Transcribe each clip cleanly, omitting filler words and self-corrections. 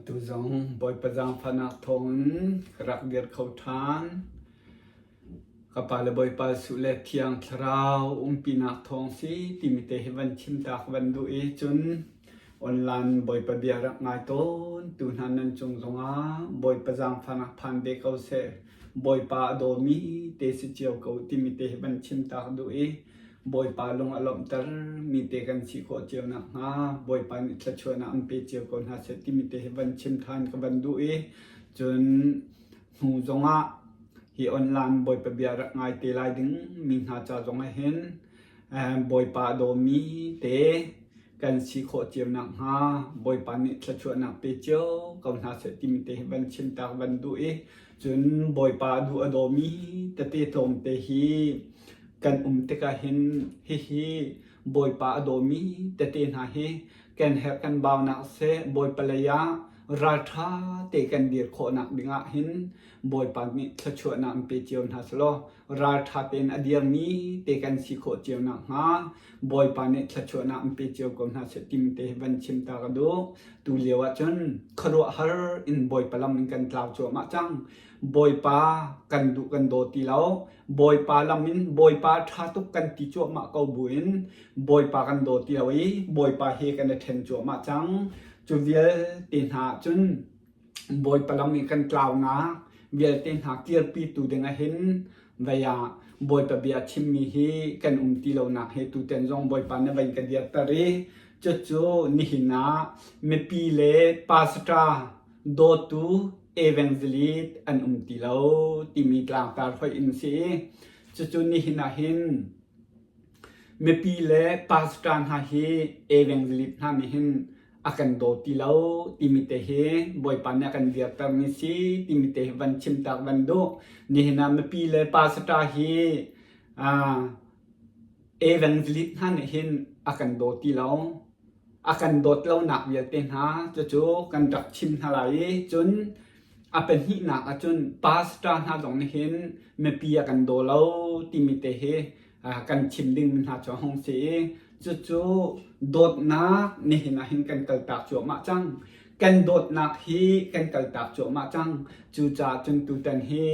Tu zong Bawipa zaangfahnak thawngin ka rak dir kho ṭhan. Ka pa le Bawipa Jesuh le Thiang Thlarau umpinak thawng si timi te hi van chim ta ka van duh i cun online Bawipa bia rak ngai tawn tu hna nan cung zongah Bawipa zaangfahnak phan ve ko seh. Bawipa a dawmi te si cio ko timi te hi van chim ta ka duh i Bawipa lung a lawmhter mi te kan si khawh cio nakhnga Bawipa nih thluachuahnak an pe cio ko hna seh timi te hi van chim ṭhan ka van duh i cun hnu zongah hi online Bawipa bia rak ngai te lai ding mi hna ca zongah hin Bawipa a dawmi te kan si khawh cio nakhnga Bawipa nih thluachuahnak pe cio ko hna seh timi te hi van chim ta ka van duh i cun Bawipa a duh a dawmi tete tlawmte hi kan um tikah hin hihi Bawipa a dawmi tete hna hi kan herh kan baunak seh Bawipa lei ah ralṭha te kan dir khawhnak dingah hin Bawipa nih thluachuahnak an pe cio hna selaw ralṭha tein a dirmi te kan si khawh cio nakhnga Bawipa nih thluachuahnak an pe cio ko hna seh timi te hi van chim ta ka duh. Tu lio ah cun khuaruahhar in Bawipa lam in kan tlau cuahmah cang. Bawipa kan duh kan daw ti lo. Bawipa lam in Bawipa ṭha tuk kan ti cuahmah ko buin Bawipa kan daw ti lo i Bawipa he kan i ṭhen cuahmah cang. Cu vialte hna ah cun Bawipa lam i kan tlaunak vialte hna kirpitu ding ah hin vei ah Bawipa bia chimmi hi kan um ti lonak he tutan zong Bawipa nih van ka dirter i cucu nihin ah mipi le pastor dawtu evangelist an um ti lo timi tlangtar hoih in si i cucu nihin ah hin mipi le pastor hna hi evangelist hna nih hin a kan daw ti lo timi te hi Bawipa nih a kan dirtermi si timi te hi van chim tak van duh. Nihin ah mipi le pastor hi evangelist hna nih hin a kan daw ti lo. A kan dawt lonak vialte hna cucu kan rak chim hna lai i cun a pahnihnak ahcun pastor hna zong nih hin mipi a kan daw lo timi te hi kan chim dingmi hna cu a hung si i cucu dawtnak nihin ah hin kan kaltak cuahmah cang. Kan dawtnak hi kan kaltak cuahmah cang. Cucaah cun tutan hi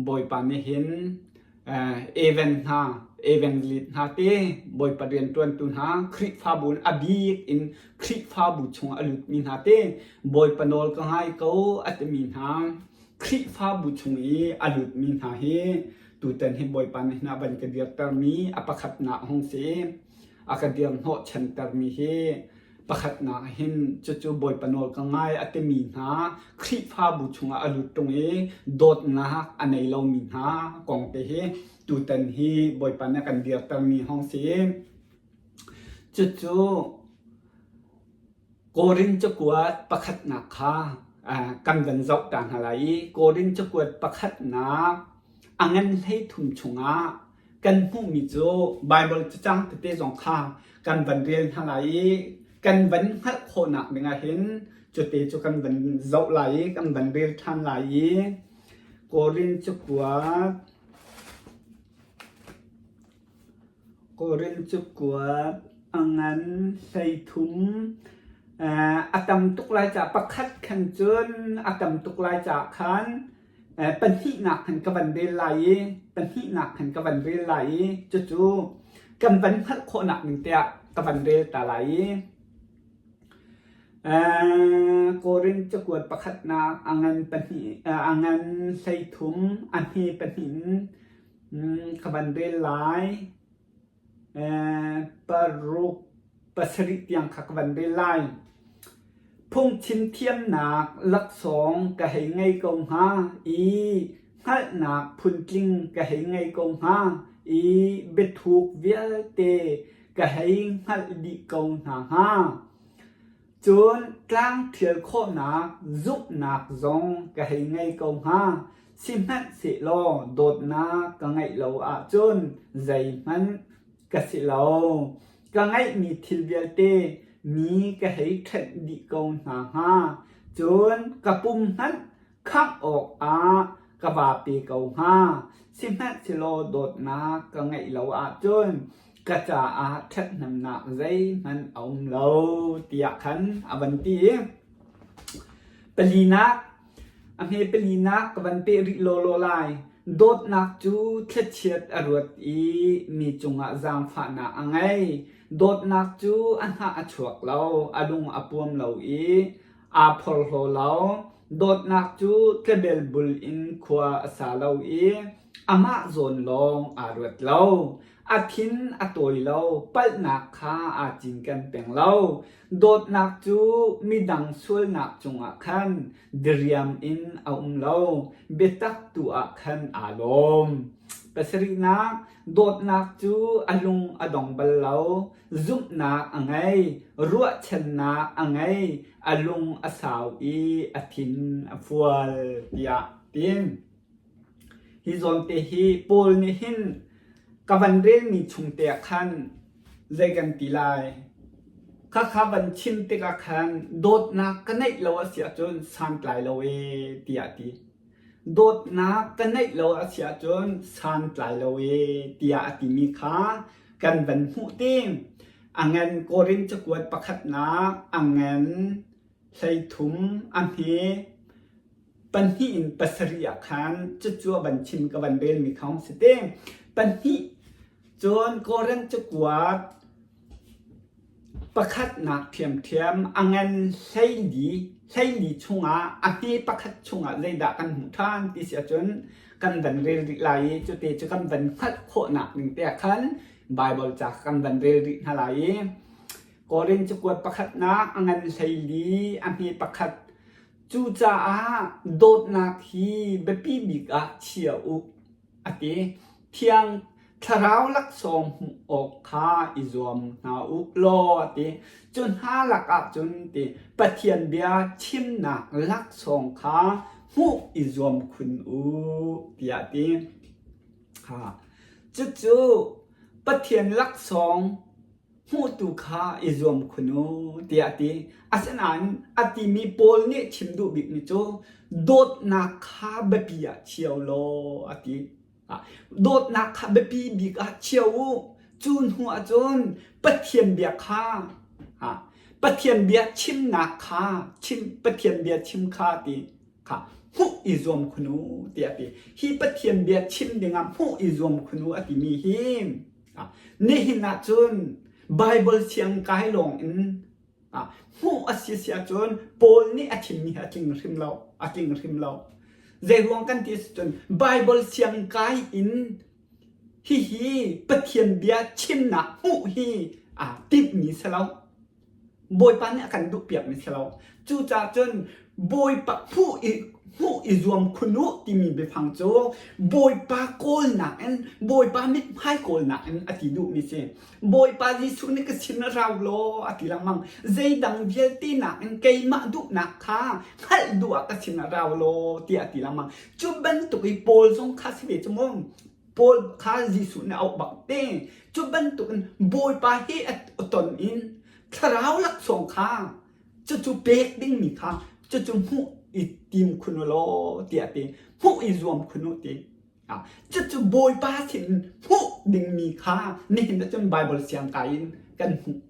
Bawipa nih hin Evan hna, evangelist hna te, Bawipa rianṭuantu hna, Khrihfabu in a bik in Khrihfabu chung a lutmi hna te, Bawipa nawl ka ngai ko a timi hna, Khrihfabu chung i a lutmi hna hi tutan hi Bawipa nih hin a van ka dirtermi a pakhatnak a hung si. A ka dir hnawhchantermi hi pakhatnak hin cucu Bawipa nawl ka ngai a timi hna Khrihfabu chungah a lut ṭung i dawtnak a nei lomi hna kong te hi tutan hi Bawipa nih a kan dirtermi hong si. Cucu Korin cakuat pakhatnak kha kan van zoh ta hna lai i Korin cakuat pakhatnak a ngan 13 chungah kan hmuhmi cu Baibal cacang tete zong kha kan van rel hna lai i kan van hngalh khawhnak ding ah hin cute cu kan van zoh lai i kan van rel ṭhan lai i Korin cakuat Korin cakuat a ngan 13 a tam tuk lai caah pakhat khan cun a tam tuk lai caah khan pahnihnak khan ka van rel lai i pahnihnak khan ka van rel lai i cucu kan van hngalh khawhnak ning tiah ka van rel ta lai i Korin cakuat pakhatnak a ngan pahnih a ngan 13 a hme pahnih in ka van rel lai. Paruk pasarih tiang kha ka van rel lai. Phungchim thiamnak laksawng ka hei ngei ko hnga i hngalhnak phuntling ka hei ngei ko hnga i biathuk vialte ka hei hngalh dih ko hna hnga. Cun tlangṭhial khawhnak zumhnak zong ka hei ngei ko hnga. Sihmanhsehlaw dawtnak ka ngeih lo ahcun zeihmanh ka si lo. Ka ngeihmi thil vialte mi ka hei ṭhenh dih ko hna hnga. Cun ka pum hmanh khangh awkah ka vaa pe ko hnga. Sihmanhsehlaw dawtnak ka ngeih lo ahcun ka caah ṭhathnemnak zeihmanh a um lo, tiah khan a van ti. Palinak, a hme palinak ka van peh rih lawlaw lai. Dawtnak cu thlachiat a ruat i mi cungah zaangfahnak a ngei. Dawtnak cu a hnah a chuak lo, a lung a puam lo i aa phorhlaw lo. Dawtnak cu tlabelbul in khua a sa lo i amah zawn lawng aa ruat lo. A thin a tawi lo, palhnak kha aa cinken peng lo. Dawtnak cu midang sualnak cungah khan diriam in a um lo, biatak tu ah khan aa lawm. Pasarihnak, dawtnak cu a lung a dong bal lo, zumhnak a ngei, ruahchannak a ngei, a lung a sau i a thin a fual tiah tin. Hi zawnte hi Paul nih hin ka van relmi chung te ah khan zei kan ti lai? Khakha van chim tikah khan dawtnak ka neih lo a si ahcun santlai lo ee tiah a ti. Dawtnak ka neih lo a si ahcun santlai lo ee tiah a timi kha kan van hmuh ti. A ngan Korin cakuat pakhatnak a ngan 13 a hme pahnih in pasarih ah khan cucu a van chim ka van relmi kha hung si te. Pahnih cun Korin cakuat pakhatnak ṭhiamṭhiam a ngan 14 hleili chungah a hme pakhat chungah zeidah kan hmuh ṭhan ti si ahcun kan van rel rih lai i cute cu kan van hngalh khawhnak ding te ah khan Baibal ca kan van rel rih hna lai i Korin cakuat pakhatnak a ngan 14 a hme pakhat Cucaah dawtnak hi biapi bik ah chia u, a ti. Thiang Thlarau laksawng hmuh awk kha i zuam hna u law a ti. Cu hna lakah cun ti Pathian bia chimnak laksawng kha hmuh i zuam khun u, tiah a ti. Cucu Pathian laksawng hmuhtu kha i zuam khun u tiah a ti. Asinain a timi Paul nih chim duh bikmi cu dawtnak kha biapi ah chia u law a ti. Dawtnak kha biapi bik ah chia u. Cu hnu ahcun Pathian bia kha Pathian bia chimnak kha chim Pathian bia chim kha ti kha hmuh i zuam khun u tiah a ti. Hi Pathian bia chim dingah hmuh i zuam khun u a timi hi Nihin ahcun Baibal siang kai lawng in hmuh a si si ahcun Paul nih a chimmi hi a tling hrim lo, a tling hrim lo. Zeiruang kan ti si cun Baibal siang kai in hihi Pathian bia chimnak hmuh hi aa timhmi si lo. Bawipa nih a kan duhpiakmi si lo. Cucaah cun Bawipa hmuh i hmuh i zuam khun u timi biafang cu Bawipa kawlnak in Bawipa mithmai kawlnak in a ti duhmi si. Bawipa Jesuh nih ka sin rau law a ti lengmang. Zeidang vialte nakin keimah duhnak kha hngalh duh ah ka sin rau law tiah a ti lengmang. Cu bantuk i Paul zong kha si ve cu mu. Paul kha Jesuh nih a auh bak te. Cu bantukin Bawipa he a ton in thlarau laksawng kha cucu pek dingmi kha cucu hmuh i tim khun u law tiah ti hmuh i zuam khun u ti. Cucu Bawipa sin hmuh dingmi kha nihin ahcun Baibal siangkai in kan hmuh.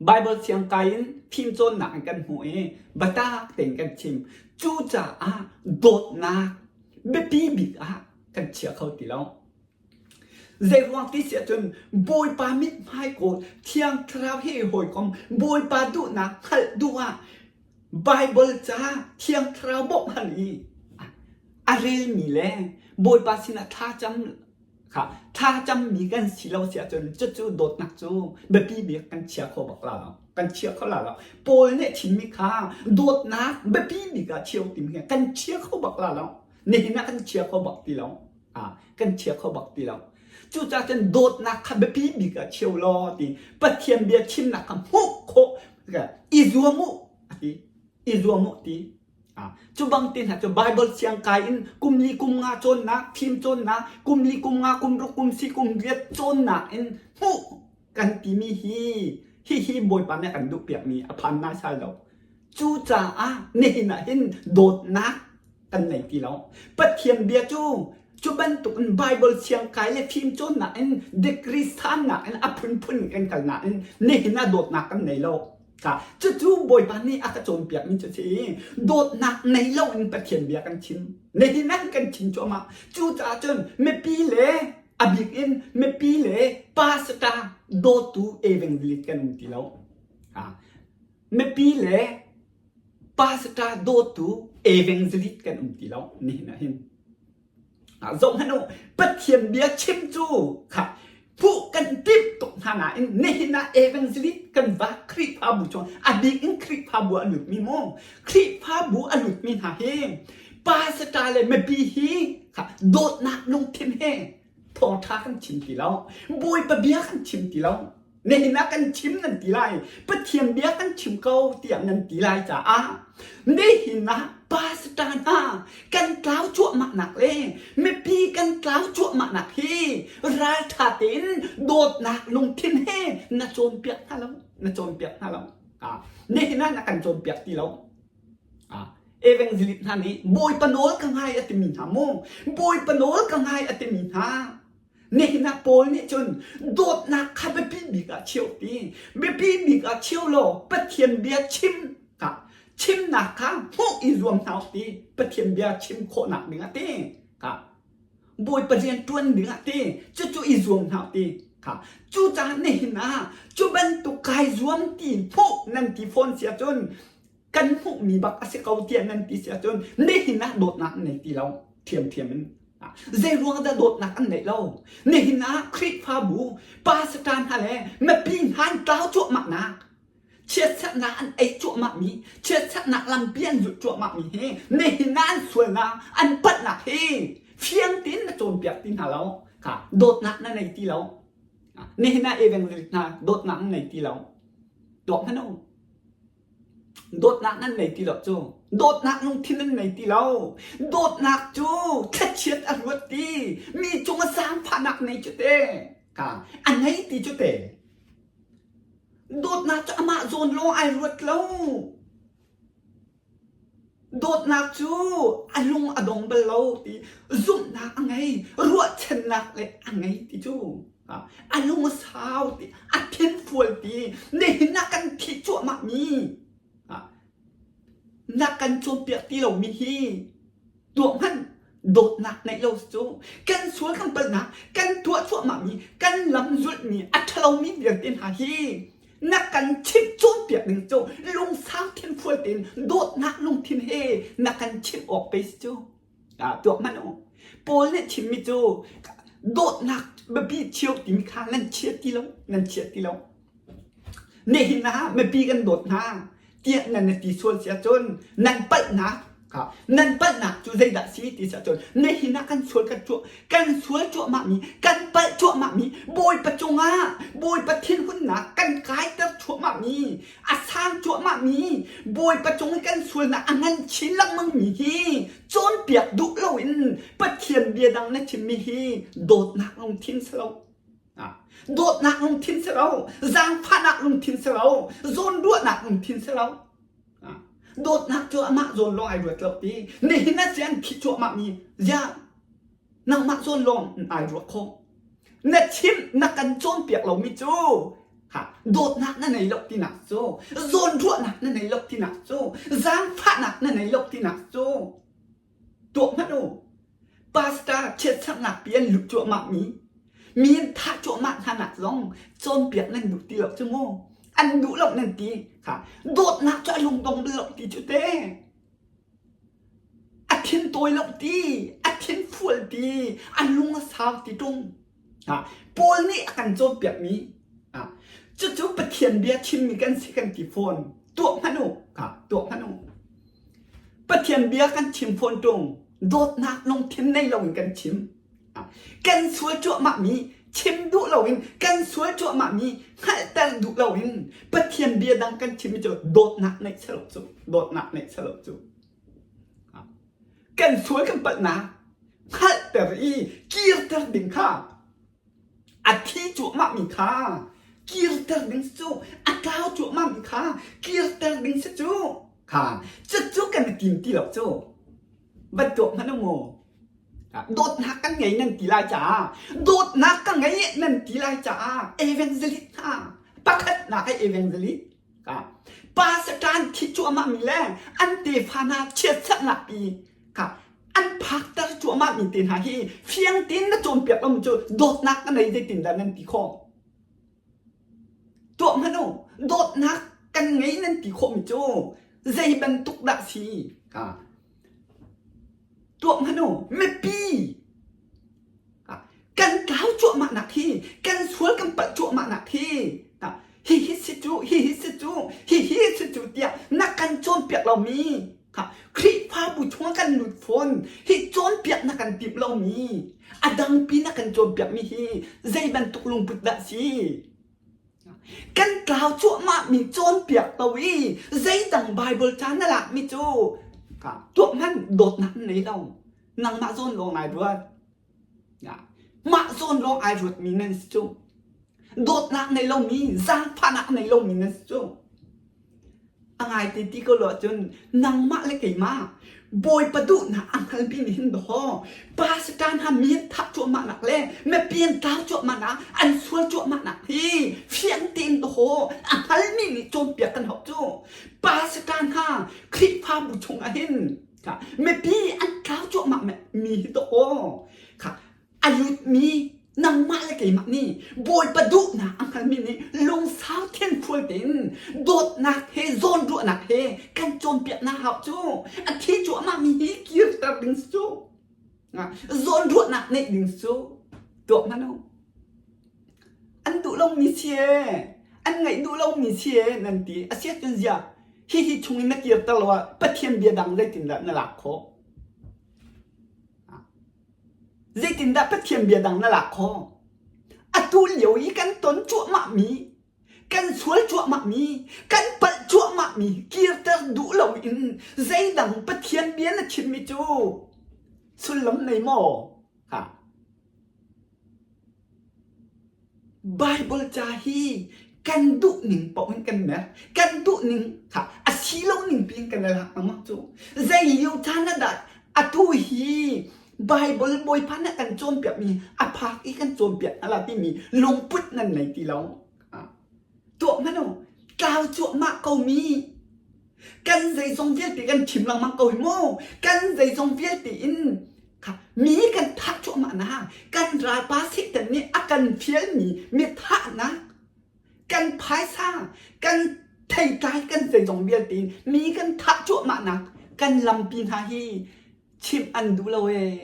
Baibal siangkai in fimcawnnak in kan hmuh i biatak tein kan chim. Cucaah dawtnak biapi bik ah kan chia kho ti lo. Zeiruang ti si ahcun Bawipa mithmai kawl Thiang Thlarau he hawikom Bawipa duhnak hngalh duh ah Baibal ca Thiang Thlarau bawmh hal i a relmi le Bawipa sinah thlacam kha thlacammi kan si lo si ahcun cucu dawtnak cu biapi bik kan chia kho bak la lo kan chia kho la lo Paul nih chimmi kha dawtnak biapi bik ah chia timi kha kan chia kho bak la lo nihin ah kan chia kho bak ti lo kan chia kho bak ti lo cucaah cun dawtnak kha biapi bik ah cheu law ti Pathian bia chimnak kha hmuh khawh i zuam u ti i zuam u ti Cu bang te hna cu Baibal siangkai in kum li kum nga cawnnak, fim cawnnak, kum li kum nga kum ruk kum si kum riat cawnnak in hmuh kan timi hi hihi Bawipa nih a kan duhpiakmi a phan naisai lo. Cucaah nihin ah hin dawtnak kan nei ti lo. Pathian bia cu cu bantuk in Baibal siangkai le fim cawnnak in degree sannak in a phunphun kan kal nain nihin ah dawtnak kan nei lo. Cucu Bawipa nih a ka cawnpiakmi cu a si i dawtnak nei loin Pathian bia kan chim. Nihin ah kan chim cuahmah. Cucaah cun mipi le a bik in mipi le pastor dawtu evangelist kan um ti lo. Mipi le pastor dawtu evangelist kan um ti lo nihin ah hin. Zohhmanh u, Pathian bia chim cu kha phuh kan timh tuk hna nain nihin ah evangelist kan va Khrihfabu chung a bik in Khrihfabu a lutmi mu Khrihfabu a lutmi hna hi pastor le mipi hi kha dawtnak lungthin he thawngṭha kan chim ti lo Bawipa bia kan chim ti lo nihin ah kan chim nan ti lai Pathian bia kan chim ko tiah nan ti lai caah nihin ah pastor hna kan tlau cuahmah nak le mipi kan tlau cuahmah nak hi ralṭha tein dawtnak lungthin he na cawnpiak hna lo na cawnpiak hna lo nihin ah na kan cawnpiak ti lo evangelist hna nih Bawipa nawl ka ngai a timi hna mu Bawipa nawl ka ngai a timi hna Nihin ah Paul nih cun dawtnak kha biapi bik ah cheu ti. Biapi bik ah cheu law Pathian bia chim kha chimnak kha hmuh i zuam hna u ti. Pathian bia chim khawhnak ding ah ti. Kha Bawipa rian ṭuan ding ah ti. Cucu i zuam hna u ti. Kha cucaah nihin ah cu bantuk kai zuam ti hmuh nan ti fawn si ahcun kan hmuhmi bak a si ko tiah nan ti si ahcun nihin ah dawtnak an nei ti lo ṭhiamṭhiam in. Zei ruang dah dawtnak an neih lo? Nihin ah Khrihfabu pastor hna le mipi hna an tlau cuahmah nak chiatserhnak an ei cuahmah mi chiatserhnak lampi an zulh cuahmah mi hi nihin ah an sualnak an palhnak hi fiang tein na cawnpiak ti hna lo kha dawtnak na nei ti lo nihin ah evangelist hna dawtnak an nei ti lo tuak hmanh u Dawtnak nan nei ti lo cu. Dawtnak lungthin nan nei ti lo. Dawtnak cu thlachiat a ruat ti. Mi cung a zaangfahnak nei cu te. Ka a nei ti cu te. Dawtnak cu amah zawn lawng ai ruat lo. Dawtnak cu a lung a dong bal lo ti. Zumhnak a ngei. Ruahchannak le a ngei ti cu. A lung a sau ti, a thinfual ti, nihin ah kan thih cuahmah mi na kan cawnpiak ti lomi hi tuah hmanh dawtnak neih lo cu kan sual kan palhnak kan tuah cuahmah mi kan lam zulhmi a ṭhalomi vialte hna hi na kan chimh cawnpiak ding cu lungsau thinfual tein dawtnak lungthin he na kan chimh awk pei si cu. Tuak hmanh u. Paul nih chimmi cu dawtnak biapi cheu timi kha nan chia ti lo, nan chia ti lo. Nihin ah mipi kan dawt hna tiah nan ti sual si ahcun nan palhnak nan palhnak cu zeidah si ti si ahcun nihin ah kan sual kan cuah kan sual cuahmah mi kan palh cuahmah mi Bawipa cungah Bawipa thinhunnak kan kaiter cuahmah mi a sang cuahmah mi Bawipa cung i kan sualnak a ngan chin lengmang mi hi cawnpiak duh loin Pathian bia dang na chimmi hi dawtnak lungthin si lo. Dawtnak lungthin si lo, zaangfahnak lungthin si lo, zawnruahnak lungthin si lo. Dawtnak cu amah zawn lawng ai ruat lo ti. Nihin ah an thi cuahmah mi ziah nangmah zawn lawng ai ruah khawh. Na chim na kan cawnpiak lomi cu ha dawtnak na nei lo tinak cu zawnruahnak na nei lo tinak cu zaangfahnak na nei lo tinak cu tuah hmanh u pastor chiatserhnak pi an lut cuahmah mi mi an thah cuahmah hna nak zong cawnpiak nan duh ti lo cu mu an duh lo nan ti kha dawtnak cu a lungdong bal lo ti cu te A thin tawi lo ti, a thin fual ti, a lung a sau ti ṭung. Paul nih a kan cawnpiakmi cucu Pathian bia chimmi kan si kan ti fawn. Tuah hmanh u, tuah hmanh u. Pathian bia kan chim fawn ṭung. Dawtnak lungthin nei loin kan chim. Kan sual cuahmahmi chim duh loin kan sual cuahmahmi hngalhter duh loin Pathian bia dang kan chimmi cu dawtnak neih si lo cu dawtnak neih si lo cu kan sual kan palhnak hngalhter i kirter ding kha a thi cuahmahmi kha kirter ding si cu a tlau cuahmahmi kha kirter ding si cu kha cucu kan i tim ti lo cu van tuak hmanh u mu Dawtnak kan ngei nan ti lai caah dawtnak ka ngei nan ti lai caah evangelist hna pakhatnak ai evangelist. Ka pa satan thi cuahmah mi le an tefa hna chiatserhnak pi ka an phakter cuahmah mi te hna hi fiang tein na cawnpiak lo cu dawtnak ka nei zeitindah nan ti khawh? Tuah hmanh u, dawtnak kan ngei nan ti khawhmi cu zei bantuk dah si? Ka tuah hmanh u, mipi kan tlau cuahmahnak hi, kan sual kan palh cuahmahnak hi, hihi si cu, hihi si cu, hihi si cu tiah na kan cawnpiak lomi Khrihfabu chungah kan lut fawn. Hi cawnpiak na kan timh lomi, a dangpi na kan cawnpiakmi hi zei bantuk lungput dah si? Kan tlau cuahmahmi cawnpiak to i zeidang Baibal ca na lakmi cu tuah hmanh dawtnak na nei lo. Nangmah zawn lawng ai ruat. Mah zawn lawng ai ruatmi nan si cu. Dawtnak nei lomi, zaangfahnak nei lomi nan si cu. A ngaite ti ko lo ahcun nangmah le keimah Bawipa duhnak a hngalmi nih hin dawh pastor hna mi an thah cuahmahnak le mipi an tlau cuahmahnak an sual cuahmahnak hi fiang tein dawh a hngalmi nih cawnpiak kan hauh cu. Pastor hna Khrihfabu chungah hin mipi an tlau cuahmah mi hi dawh a lutmi nangmah le keimah nih Bawipa duhnak a hngalmi nih lungsau thinfual tein dawtnak he zawnruahnak he kan cawnpiaknak hau cu a thi cuahmahmi hi kirter ding cu zawnruahnak neih ding cu tuah hmanh u. An duh lomi si ee, an ngaih duh lomi si ee nan ti. A si ahcun ziah hihi chungin na kirter lo ah Pathian bia dang zeitindah na lak khawh? Zeitindah Pathian bia dang na lak khawh? Atu lio i kan ton cuahmahmi, kan sual cuahmahmi, kan palh cuahmahmi kirter duh loin zeidang Pathian bia na chimmi cu sullam nei maw? Ha. Baibal ca hi kan duhning paoh in kan mer. Kan duhning kha a si lo ning piin kan i lak lengmang cu. Zei lio caan ah dah atu hi Baibal Bawipa nih a kan cawnpiakmi a phak i kan cawnpiak hna la timi lungput nan nei ti lo. Tuah hmanh u, tlau cuahmah komi kan zeizong vialte kan chim lengmang ko hi mu kan zeizong vialte in mi kan thah cuahmah na kan ralpa Satan nih a kan fialmi mi thahnak kan phaisa kan theitlai kan zeizong vialte in mi kan thah cuahmah nak kan lampi hna hi chimh an duh lo ee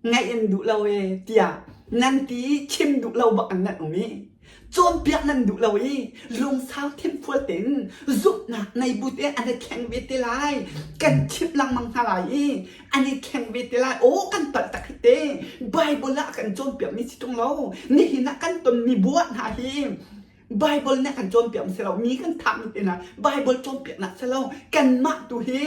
ngaih an duh lo ee tiah nan ti chim duh lo bak in nan um i cawnpiak nan duh lo i lungsau thinfual tein zumhnak nei bu te an i thleng ve te lai kan chimh lengmang hna lai i an i thleng ve te lai aw kan palh tak hi te Bible ah kan cawnpiak mi si ṭung lo nihin ah kan tonmi buah hna hi Bible nih kan cawnpiak mi si lo mi kan thah mi te hna Bible cawnpiaknak si lo kanmah tu hi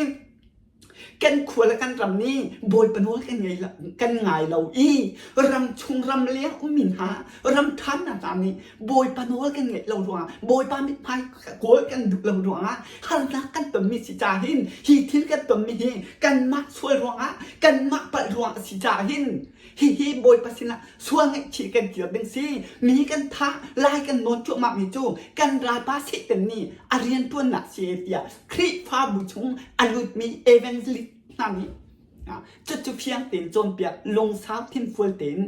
Kan khua le kan ram nih Bawipa nawl kan ngei lo, kan ngai lo i ram chung ram leng ummi hna ram ṭhannak hna nih Bawipa nawl kan ngeih lo ruangah Bawipa mithmai kawl kan duh lo ruangah harnak kan tonmi si caah hin hi thil kan tonmi hi kanmah sual ruangah kanmah palh ruangah a si caah hin hihi Bawipa sinah sual ngaihchih kan kir ding si mi kan thah lai kan nawn cuahmah mi cu kan ralpa Satan nih a rianṭuannak si tiah Khrihfabu chung a lutmi evangelist hna nih cucu fiang tein cawnpiak lungsau thinfual tein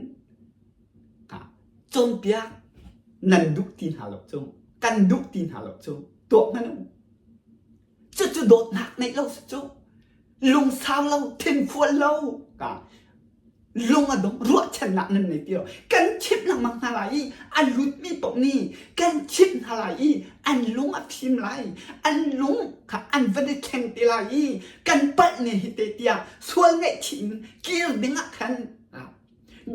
cawnpiak nan duh ti hna lo cu kan duh ti hna lo cu tuah hmanh u cucu dawtnak neih lo si cu lungsau lo thinfual lo ka lung a dong ruahchannak nan nei ti lo kan chimh lengmang hna lai i a lutmi paoh nih kan chimh hna lai i an lung a fim lai an lung kha an van i thleng te lai i kan palh ne hi te tiah sual ngaihchih in kir ding ah khan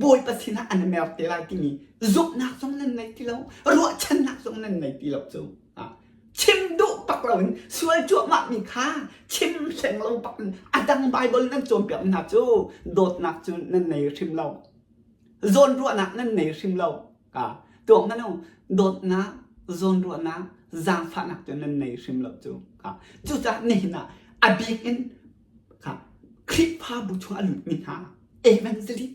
Bawipa sinah an i mer te lai timi zumhnak zong nan nei ti lo ruahchannak zong nan nei ti lo cu chim duh bak loin sual cuahmah mi kha chim hleng lo bak in a dang Bible nan cawnpiak hna cu dawtnak cu nan nei hrim lo zawnruahnak nan nei hrim lo ka tuak hmanh u dawtnak zawnruahnak zaangfahnak cu nan nei hrim lo cu ka cucaah nihin ah a bik in ka Khrihfabu chung a lutmi hna evangelist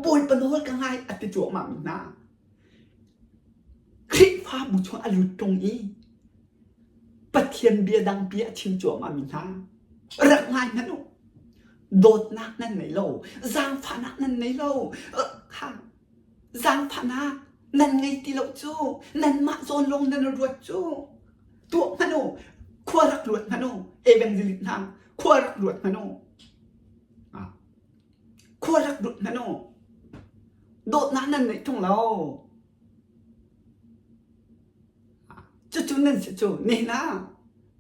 Bawipa nawl ka ngai a ti cuahmah mi hna Khrihfabu chung a lut ṭung i. Pathian bia dangpi a chim cuahmah mi hna rak ngai hmanh u. Dawtnak nan nei lo, zaangfahnak nan nei lo. Kha zaangfahnak nan ngei ti lo cu, nanmah zawn lawng nan ruat cu. Tuah hmanh u, khua rak ruat hmanh u, evangelist hna khua rak ruat hmanh u. Khua rak ruat hmanh u. Dawtnak nan neih ṭung lo. Cucu nan si cu nihin ah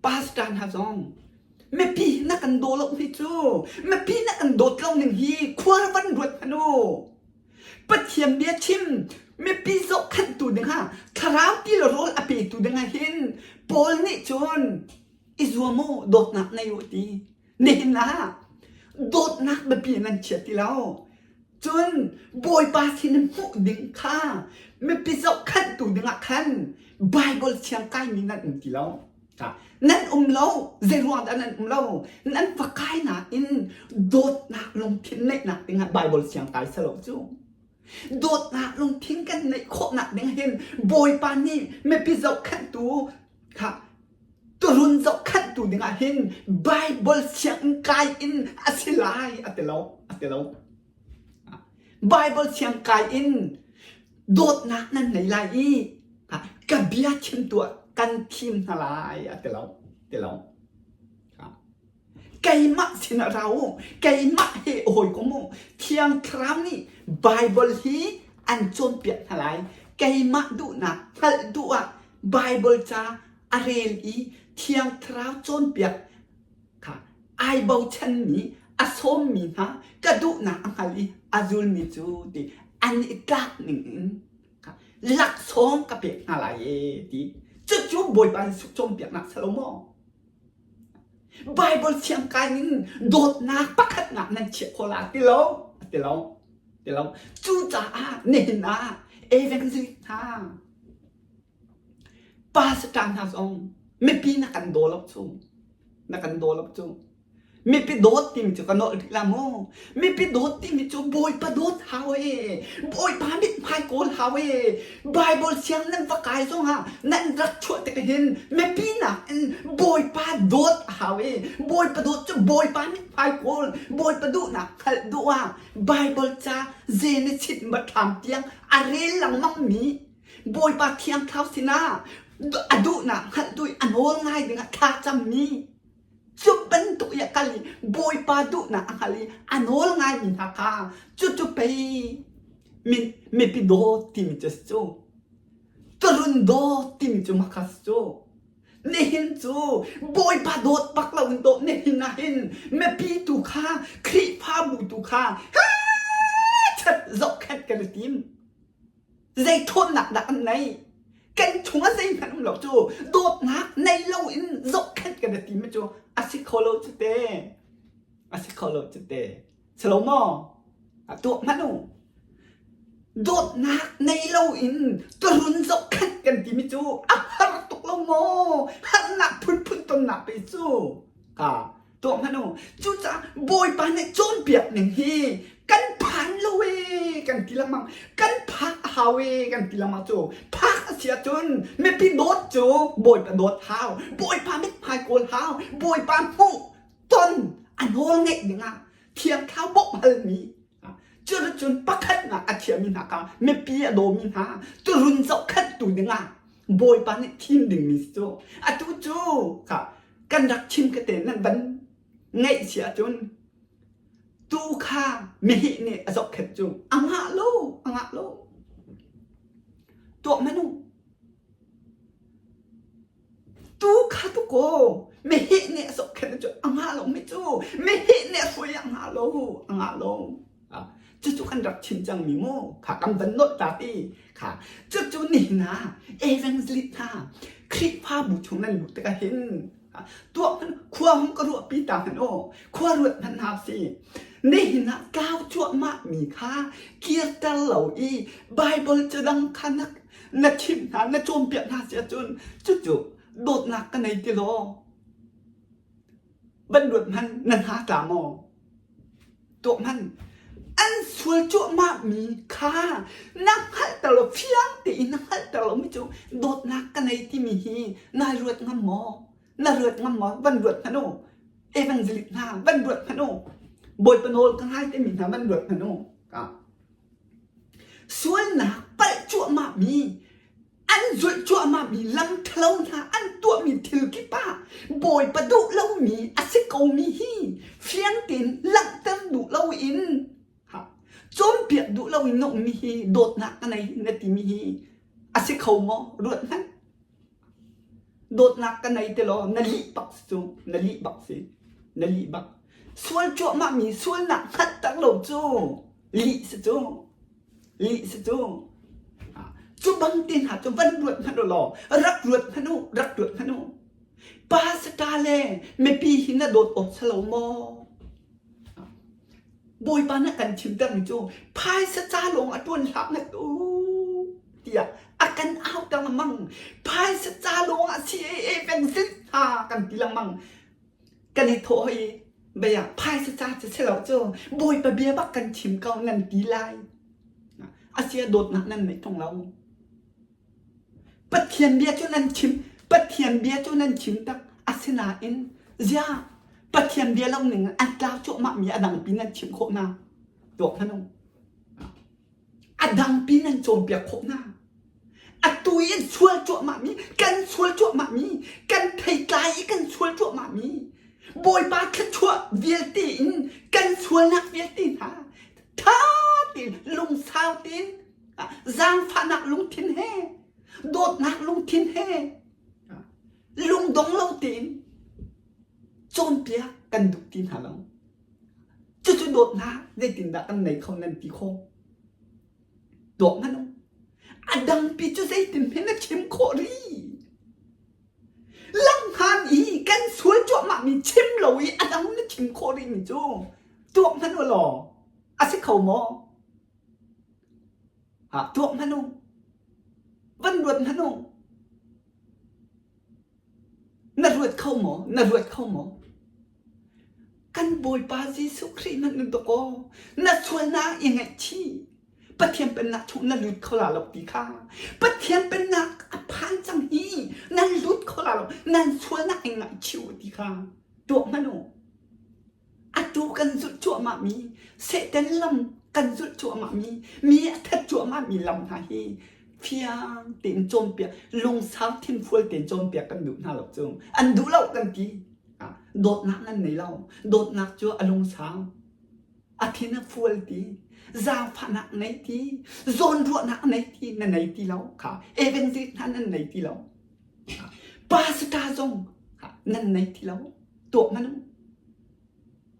pastor hna zong mipi na kan daw lo hi cu mipi na kan dawt lo ning hi khua van ruat hmanh u. Pathian bia chim mipi zohkhenhtu dingah thlarau ti le rawl a petu dingah hin Paul nih cun i zuam u dawtnak ngei u ti. Nihin ah dawtnak biapi nan chia ti lo. Cun Bawipa sin hmuh ding kha mipi zohkhenhtu dingah khan Bible thiang kaimi nan um ti lo. Nan um lo, zei ruang dah nan um lo? Nan va kai nain dawtnak lungthin neihnak dingah Bible siang kai selo cu. Dawtnak lungthin kan neih khawhnak ding hin Bawipa nih mipi zohkhenhtu kha Turun zohkhenhtu dingah hin Baibal sianginn kai in a si lai a ti lo, a ti lo. Baibal siang kai in dawtnak nan nei lai i ka bia chim tuah kan thim hna lai a ti lo, ti lo. Keimah sinah ra u, keimah he hawikom u. Thiang Thlarau nih Baibal hi an cawnpiak hna lai. Keimah duhnak hngalh duh ah Baibal ca a rel i Thiang Thlarau cawnpiak kha ai bochanmi, a sawmmi hna ka duhnak a hngal i a zulmi cu ti an i tlak ning in laksawng ka pek hna lai e ti. Cucu Bawipa Jesuh cawnpiaknak si lo maw? Bible thiang kai in dawtnak pakhatnak nan chiah khawh la ti lo ti lo ti lo cucaah nihin ah evangelist hna pastor hna zong mipi na kan daw lo cu na kan daw lo cu Mipi dawt timi cu ka nolh rih la mu. Mipi dawt timi cu Bawipa dawt hau e. Bawipa mithmai kawl hau e. Bible siang nan va kai zongah nan rak chuah tik hin mipi nakin Bawipa dawt a hau e. Bawipa dawt cu Bawipa mithmai kawl, Bawipa duhnak hngalh duh ah Bible ca Genesis mathlam tiang a rel lengmang mi Bawipa thiang thlarau sinah a duhnak hngalh duh i a nawl ngai dingah thla cammi Cu bantuk i a kal i Bawipa duhnak a hngal i a nawl ngaimi hna kha cucu pei mipi dawt timi cu a si cu. Turun dawt timi cu mah kha a si cu. Nihin cu Bawipa dawt bak loin dawt nihin ah hin mipi tu kha Khrihfabu tu kha chat zohkhenh kan i tim. Zei ṭhawnnak dah an neih? Kan chungah zeihmanh um lo cu dawtnak nei loin zohkhenh kan i tim cu a si kho lo cu te. A si kho lo cu te. Si lo maw? A tuah hmanh u. Dawtnak nei loin turun zohkhenh kan timi cu a har tuk lo maw? Harnak phunphun tonnak pe cu. Ka tuah hmanh u. Cucaah Bawipa nih cawnpiak ning hi kan phan lo ee kan ti lengmang. Kan phak a hau ee kan ti lengmang cu. Phak a si ahcun mipi dawt cu Bawipa dawt hau. Bawipa mithmai kawl hau. Bawipa hmuh ton a nawl ngeih dingah Thiang Thlarau bawmh halmi Cuticun pakhatnak a thiami hna kha mipi a dawmi hna turun zohkhenhtu dingah Bawipa nih thim dingmi si cu atu cu kha kan rak chim ka te nan van ngaih si ahcun tu kha meheh nih a zohkhenh cu a ngah lo a ngah lo tuah manu tu kha tu ko meheh nih a zohkhenh cu a ngah lo mi cu meheh nih a hruai a ngah lo a ngah lo cucu kan rak chim cangmi mu kha kan van nolh ta ti kha cucu nihin ah evangelist hna Khrihfabu chung nan luh tikah hin tuah hmanh khua hung ka ruahpi ta hmanh aw khua ruat hmanh hna si nihin ah tlau cuahmah mi kha kirter lo i Bible cu dang kha na na chimh hna na cawnpiak hna si ahcun cucu dawtnak ka nei ti law van ruat hmanh na hna tla maw Tuah hmanh. An sual cuahmahmi kha na hngalhter lo, fiang tein na hngalhter lomi cu dawtnak ka nei timi hi nai ruat ngam maw? Na ruat ngam maw? Van ruat hmanh u. Evangelist hna van ruat hmanh u. Bawipa nawl ka ngai timi hna van ruat hmanh u. Sualnak palh cuahmah mi an zulh cuahmah mi lam ṭhalo hna an tuahmi thil kip ah Bawipa duh lomi a si komi hi fiang tein langhter duh loin cawnpiak duh loin na ummi hi dawtnak ka nei na timi hi a si kho maw? Ruat hmanh. Dawtnak ka nei ti law na lih bak si cu na lih bak si na lih bak. Sual cuahmah mi sualnak hngalhter lo cu lih si cu. Lih si cu. Cu bang te hna cu van ruat hmanh u law rak ruat hmanh u rak ruat hmanh u. Pastor le mipi hi na dawt awk si lo maw? Bawipa nih a kan chimtermi cu phaisa ca lawng a ṭuan hlah ngat u tiah a kan auter lengmang. Phaisa ca lawng ah CAA peng zit hna kan ti lengmang. Kan i thawh hoi bei ah phaisa ca cu si lo cu Bawipa bia bak kan chim ko nan ti lai. Asia dawtnak nan neih ṭung lo. Pathian bia cu nan chim, Pathian bia cu nan chim tak. Asinain ziah Pathian bia lo ning an tlau cuahmah mi a dangpi nan chimh khawh hna. Tuak hmanh u. A dangpi nan cawnpiak khawh hna. Atu i an sual cuahmah mi, kan sual cuahmah mi, kan theitlai i kan sual cuahmah mi, Bawipa thluachuah vialte in kan sualnak vialte hna ṭha tein lungsau tein zaangfahnak lungthin he dawtnak lungthin he lungdong lo tein cawnpiak kan duh ti hna lo. Cucu dawtnak zeitindah kan nei kho nan ti khawh? Tuak hmanh u. A dangpi cu zeitin hme na chim khawh rih? Langhngan i kan sual cuahmahmi chim lo i a dang na chim khawh rihmi cu tuak hmanh u law a si kho maw? Ha, tuak hmanh u. Van ruat hmanh u. Na ruat kho maw? Na ruat kho maw? Kan Bawipa Jesuh Khrih hmanh na dawk Na sualnak i ngaihchih. Pathian pennak chung na lut kho la lo ti kha. Pathian pennak a phan cang hi. Nan lut kho la lo. Nan sualnak i ngaihchih u ti kha. Tuak hmanh u. Atu kan zulh cuahmahmi Satan lam kan zulh cuahmahmi mi a that cuahmahmi lam hna hi fiang tein cawnpiak lungsau thinfual tein cawnpiak kan duh hna lo cu an duh lo kan ti dawtnak nan nei lo dawtnak cu a lungsau a thin a fual ti zaangfahnak nei ti zawnruahnak nei ti na nei ti lo kha evangelist hna nan nei ti lo pastor zong nan nei ti lo Tuah hmanh u.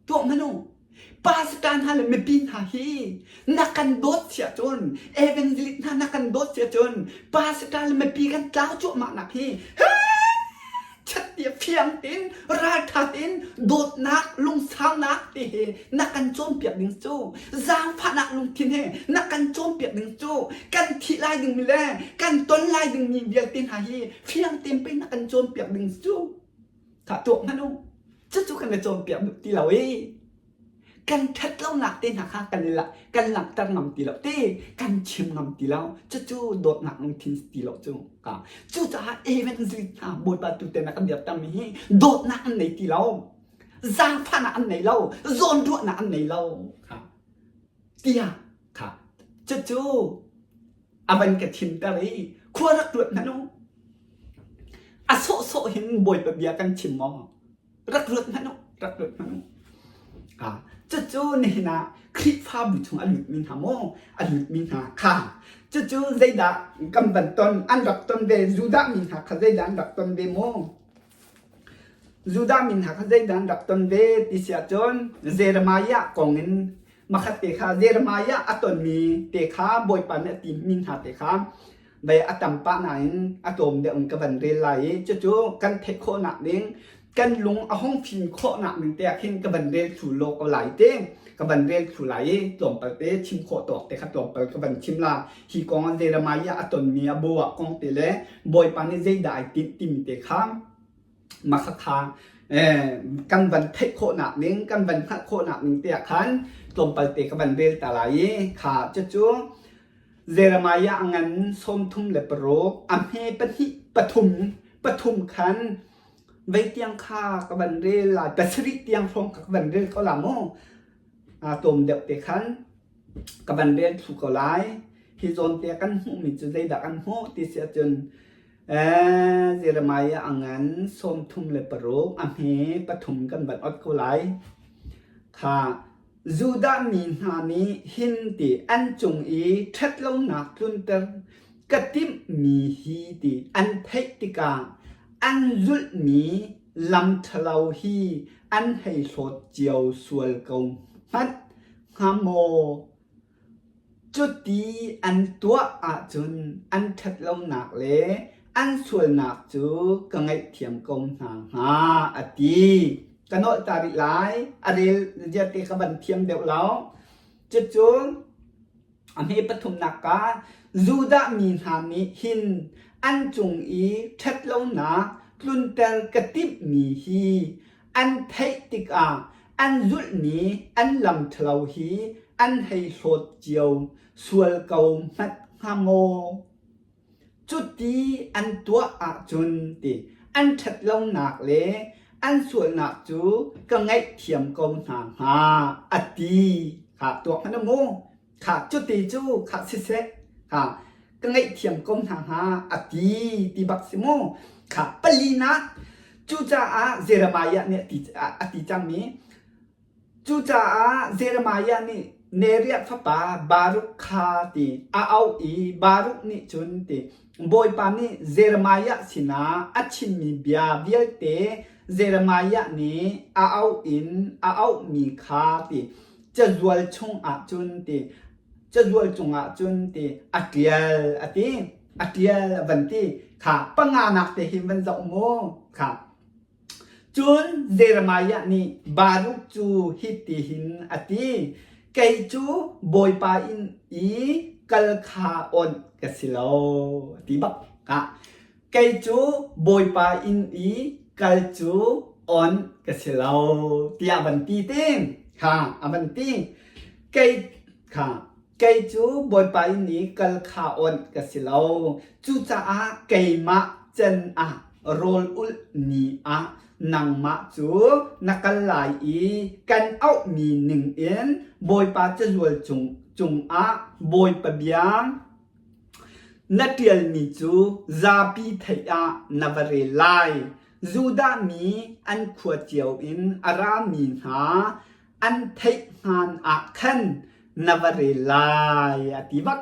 Tuah hmanh u. Pastor hna le mipi hna hi na kan dawt si ahcun evangelist hna na kan dawt si ahcun pastor le mipi kan tlau cuahmah nak hi chat tiah fiang tein raltha tein dawtnak lungsaunak ti hi na kan cawnpiak ding cu zaangfahnak lungthin he na kan cawnpiak ding cu kan thih lai dingmi le kan ton lai dingmi vialte hna hi fiang tein pei na kan cawnpiak ding cu Kha tuak hmanh u. Cucu kan i cawnpiak duh ti lo i kan ṭhat lonak te hna kha kan i kan langhter ngam ti lo te kan chim ngam ti lo cucu dawtnak lungthin ti lo cu ka cucaah evangelist hna bawipa tu te na kan dirtermi hi dawtnak an nei ti lo zaangfahnak an nei lo zawnruahnak an nei lo kha tiah kha cucu a van ka thimter i khua rak ruat hmanh u A sawhsawh hin Bawipa bia kan chim maw? Rak ruat hmanh u, rak ruat hmanh u. Ah, cucu nihin ah Khrihfabu chung a lutmi hna maw? A lutmi hna kha. Cucu zeidah kan van ton, an rak ton ve, Judah mi hna kha zeidah an rak ton ve maw? Judah mi hna kha zeidah an rak ton ve ti si ahcun Jeremiah kong in makhat te kha Jeremiah a tonmi te kha Bawipa nih a timi hna te kha vei a tam pah nain a tlawm deuh in ka van rel lai i cucu kan theih khawhnak ding kan lung a hung fim khawhnak ding te ah khin ka van rel thlu law ko lai te ka van rel thlu lai i tlawmpal te chim khawh tawk te kha tlawmpal ka van chim la hi kong ah Jeremiah a tonmi a bo ah kong te le Bawipa nih zeidah ai tinh timi te kha makhakha kan van theih khawhnak ding kan van hngalh khawhnak ding te ah khan tlawmpal te ka van rel ta lai i kha cucu Jeremiah a ngan 36 a hme pahnih pathum pathum khan. Vei tiang kha ka van rel lai pasarih tiang hrawng kha ka van rel ko la mu. Tlawm deuh te khan ka van rel thlu ko lai. Hi zawn te kan hmuhmi cu zeidah kan hmuh ti si ahcun Jeremiah a ngan 36 a hme pathum kan van ot ko lai. Kha Judah mi hna nih hin ti an cung i ṭhatlonak tlunter ka timhmi hi ti an theih tikah an zulhmi lam ṭhalo hi an hei hlawt cio sual ko hmanh hnga maw? Cuti an tuah ahcun an ṭhatlonak le an sualnak cu ka ngaihthiam ko hna hnga, a ti. Ka nolh ta rih lai. A rel vialte ka van thiam deuh lo. Cucu a hme pathumnak ah Judah mi hna nih hin an cung i ṭhatlonak tlunter ka timhmi hi an theih tikah an zulhmi an lam ṭhalo hi an hei hlawt cio sual ko hmanh hnga maw? Cuti an tuah ahcun ti an ṭhatlonak le an sualnak cu ka ngaihthiam ko hna hnga a ti kha tuak hmanh u mu. Kha cuti cu kha siseh kha ka ngaihthiam ko hna hnga a ti ti bak si mu. Kha palinak cucaah Jeremiah nih a ti cangmi Cucaah Jeremiah nih Neriah fapa Baruk kha ti a auh i Baruk nih cun ti Bawipa nih Jeremiah sinah a chimmi bia vialte Jeremiah nih a auh in a auhmi kha ti cazual chungah cun ti cazual cungah cun ti a ṭial a ti a ṭial a van ti kha panganak te hi van zoh mu kha Cun Jeremiah nih Baruk cu hitihin a ti, Kei cu Bawipa inn i kal kha awnh ka si lo, a ti bak. Kei cu Bawipa inn i kal cu awnh ka si lo, tiah a van ti te. Kha a van ti. Kei kha kei cu Bawipa inn i kal kha awnh ka si lo. Cucaah keimah can ah rawl ulh ni ah nangmah cu na kal lai i kan auhmi ningin Bawipa cazual cung cungah Bawipa bia na ṭialmi cu zapi theih ah na va rel lai. Judah mi an khua cio in a rami hna an theih hngan ah khan na va rel lai a ti bak.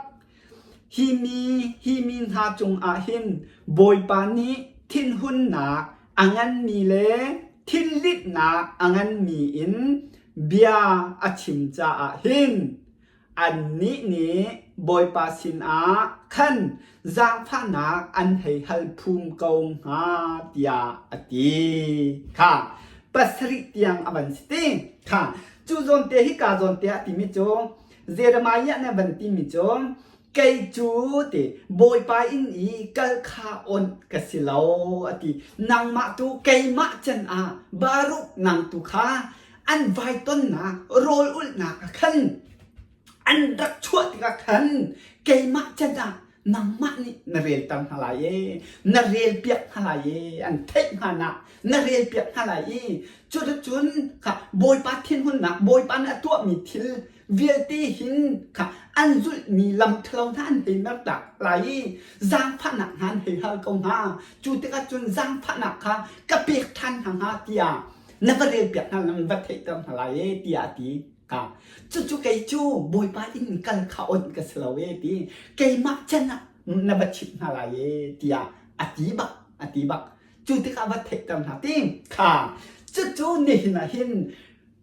Hi mi hi mi hna cungah hin Bawipa nih thinhunnak a nganmi le thinlitnak a nganmi in bia a chim caah hin annih nih Bawipa sinah khan zaangfahnak an hei hal phum ko hnga tiah a ti. Kha pasarih tiang a van si ti. Kha cu zawn te hika zawn te ah timi cu Jeremiah nih a van timi cu kei cu ti Bawipa inn i kal kha onh ka si lo a ti. Nangmah tu keimah can ah Baruk nang tu kha an vai tonnak rawl ulhnak ah khan an rak chuah tikah khan keimah can ah nangmah nih na relter hna lai e na rel piak hna lai e an theih hna nak na rel piak hna lai i cuticun kha Bawipa thinhunnak Bawipa nih a tuahmi thil vialte hin kha an zulhmi lam ṭhalo hna an hei mertak lai i zaangfahnak hna an hei hal ko hna cu tikah cun zaangfahnak kha ka pek ṭhan hna hnga tiah na va rel piak hna na va theihter hna lai e tiah a ti ka cucu kei cu Bawipa inn kal kha onh ka si lo e ti keimah can ah na va chimh hna lai e tiah a ti bak a ti bak cu tikah va theihter hna ti kha cucu nihin ah hin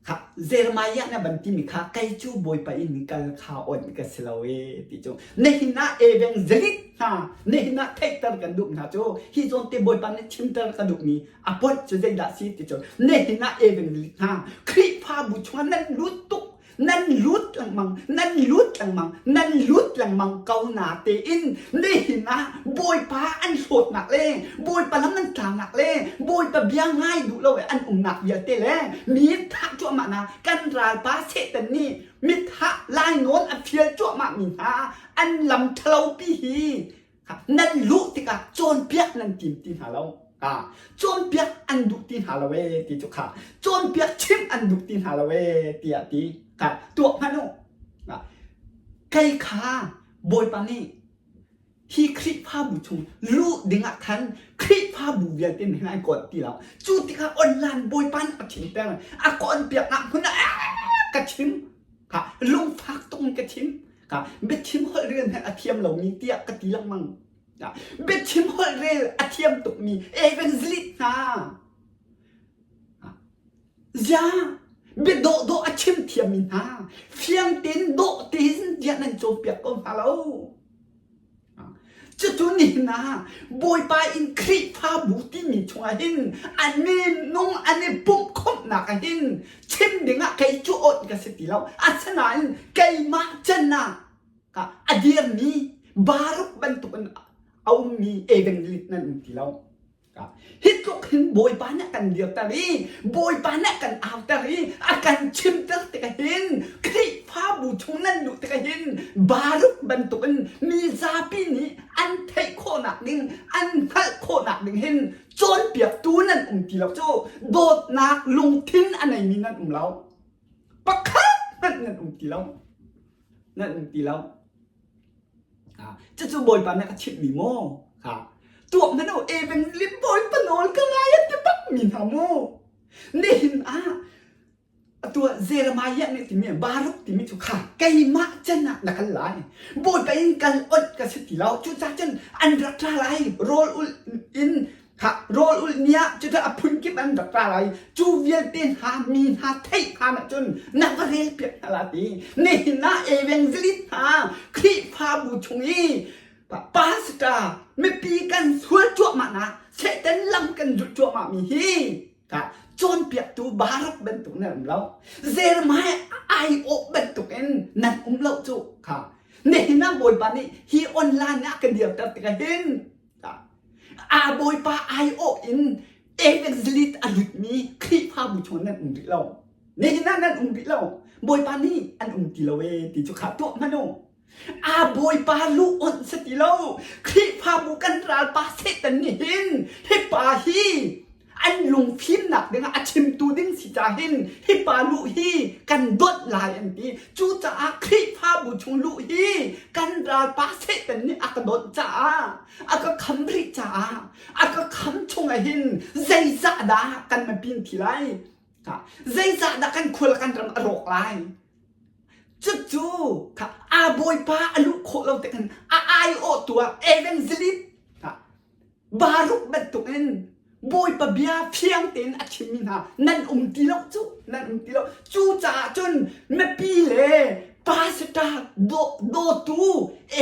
kha Jeremiah na van timi kha kei cu Bawipa inn kal kha onh ka si lo e ti cu nihin ah evangelist hna nihin ah theihter kan duh hna cu hi zawn te Bawipa nih chimter ka duhmi a point cu zeidah si ti cu nihin ah evangelist hna Khrihfabu chungah nan lut tuk nan lut lengmang nan lut lengmang nan lut lengmang ko na tein nihin ah Bawipa an hlawtnak le Bawipa lam an tlangnak le Bawipa bia ngai duh lo an umnak vialte le mi thah cuahmah na kan ralpa Satan nih mithah lainawn a fial cuahmah mi hna an lam ṭhalo pi hi nan luh tikah cawnpiak nan tim ti hna lo. Cawnpiak an duh ti hna lo ee ti cu kha cawnpiak chimh an duh ti hna lo ee tiah ti kha tuak hmanh u. Kei kha Bawipa nih hi Khrihfabu chung luh dingah khan Khrihfabu vialte nih hin an kawl ti lo. Cu tikah online Bawipa nih a chimter a kawnpiak ah hmun ah ka chim. Kha lungfak tuk in ka chim. Kha biachim holh rian he a thiam lomi tiah ka ti lengmang. Biachim holh rel a thiam tukmi evangelist hna zia bia dawhdawh a chim thiammi hna fiang tein dawh tein bia nan cawnpiak ko hna lo. Cucu nihin ah Bawipa in Khrihfabu timi chungah hin an minung an i pumhkhawmhnak ah hin chim dingah kei cu awt ka si ti lo. Asinain keimah can ah a dirmi Baruk bantukin a ummi evangelist nan um ti lo. Hi tluk hin Bawipa nih a kan dirter i Bawipa nih a kan auter i a kan chimter tikah hin Khrihfabu chung nan luh tikah hin Baruk bantukin mi zapi nih an theih khawhnak ding an hngalh khawhnak ding hin cawnpiaktu nan um ti lo cu dawtnak lungthin a neimi nan um lo. Pakhat hmanh nan um ti lo. Nan um ti lo. Cucu Bawipa nih a chimhmi maw? Tuak hmanh u, evangelim Bawipa nawl ka ngai a ti bak mi hna mu. Nihin ah atu ah Jeremiah nih timi Baruk timi cu kha keimah can ah na kal lai. Bawipa in kal onh ka si ti lo. Cucaah cun an rak tla lai. Rawl ulh in Kha rawl ulh ni ah cucu a phunkip an rak ra lai. Cu vialte hna mi hna theih hlan ahcun na va rel piak hna la ti. Nihin ah evangelist hna Khrihfabu chung i pastor mipi kan sual cuahmah nak Satan lam kan zulh cuahmah mi hi ka cawnpiaktu Barak bantuk nan um lo. Jeremiah aiawh bantuk in nan um lo cu kha. Nihin ah Bawipa nih hi online ah kan dirter tikah hin A bawipa aiawh in evangelist a lutmi Khrihfabu chung nan um rih lo. Nihin ah nan um rih lo. Bawipa nih an um ti lo ee ti cu kha tuah hmanh u. A bawipa luh onh si ti lo. Khrihfabu kan ralpa Satan nih hin hi pa hi an lungfimnak dingah a chimtu ding si ca hin hi pa luh hi kan donh lai an ti. Cucaah Khrihfabu chung luh hi kan ralpa Satan nih a ka donh caah a ka kham rih caah a ka kham chungah hin zeizah dah kan mapin thi lai? Zeizah dah kan khua le kan ram a rawk lai? Cucu kha a bawipa a luh khawh lo tik hin a aiawhtu ah evangelist Baruk bantukin Bawipa bia fiang tein a chimmi hna nan um ti lo cu nan um ti lo. Cucaah cun mipi le pastor dawtu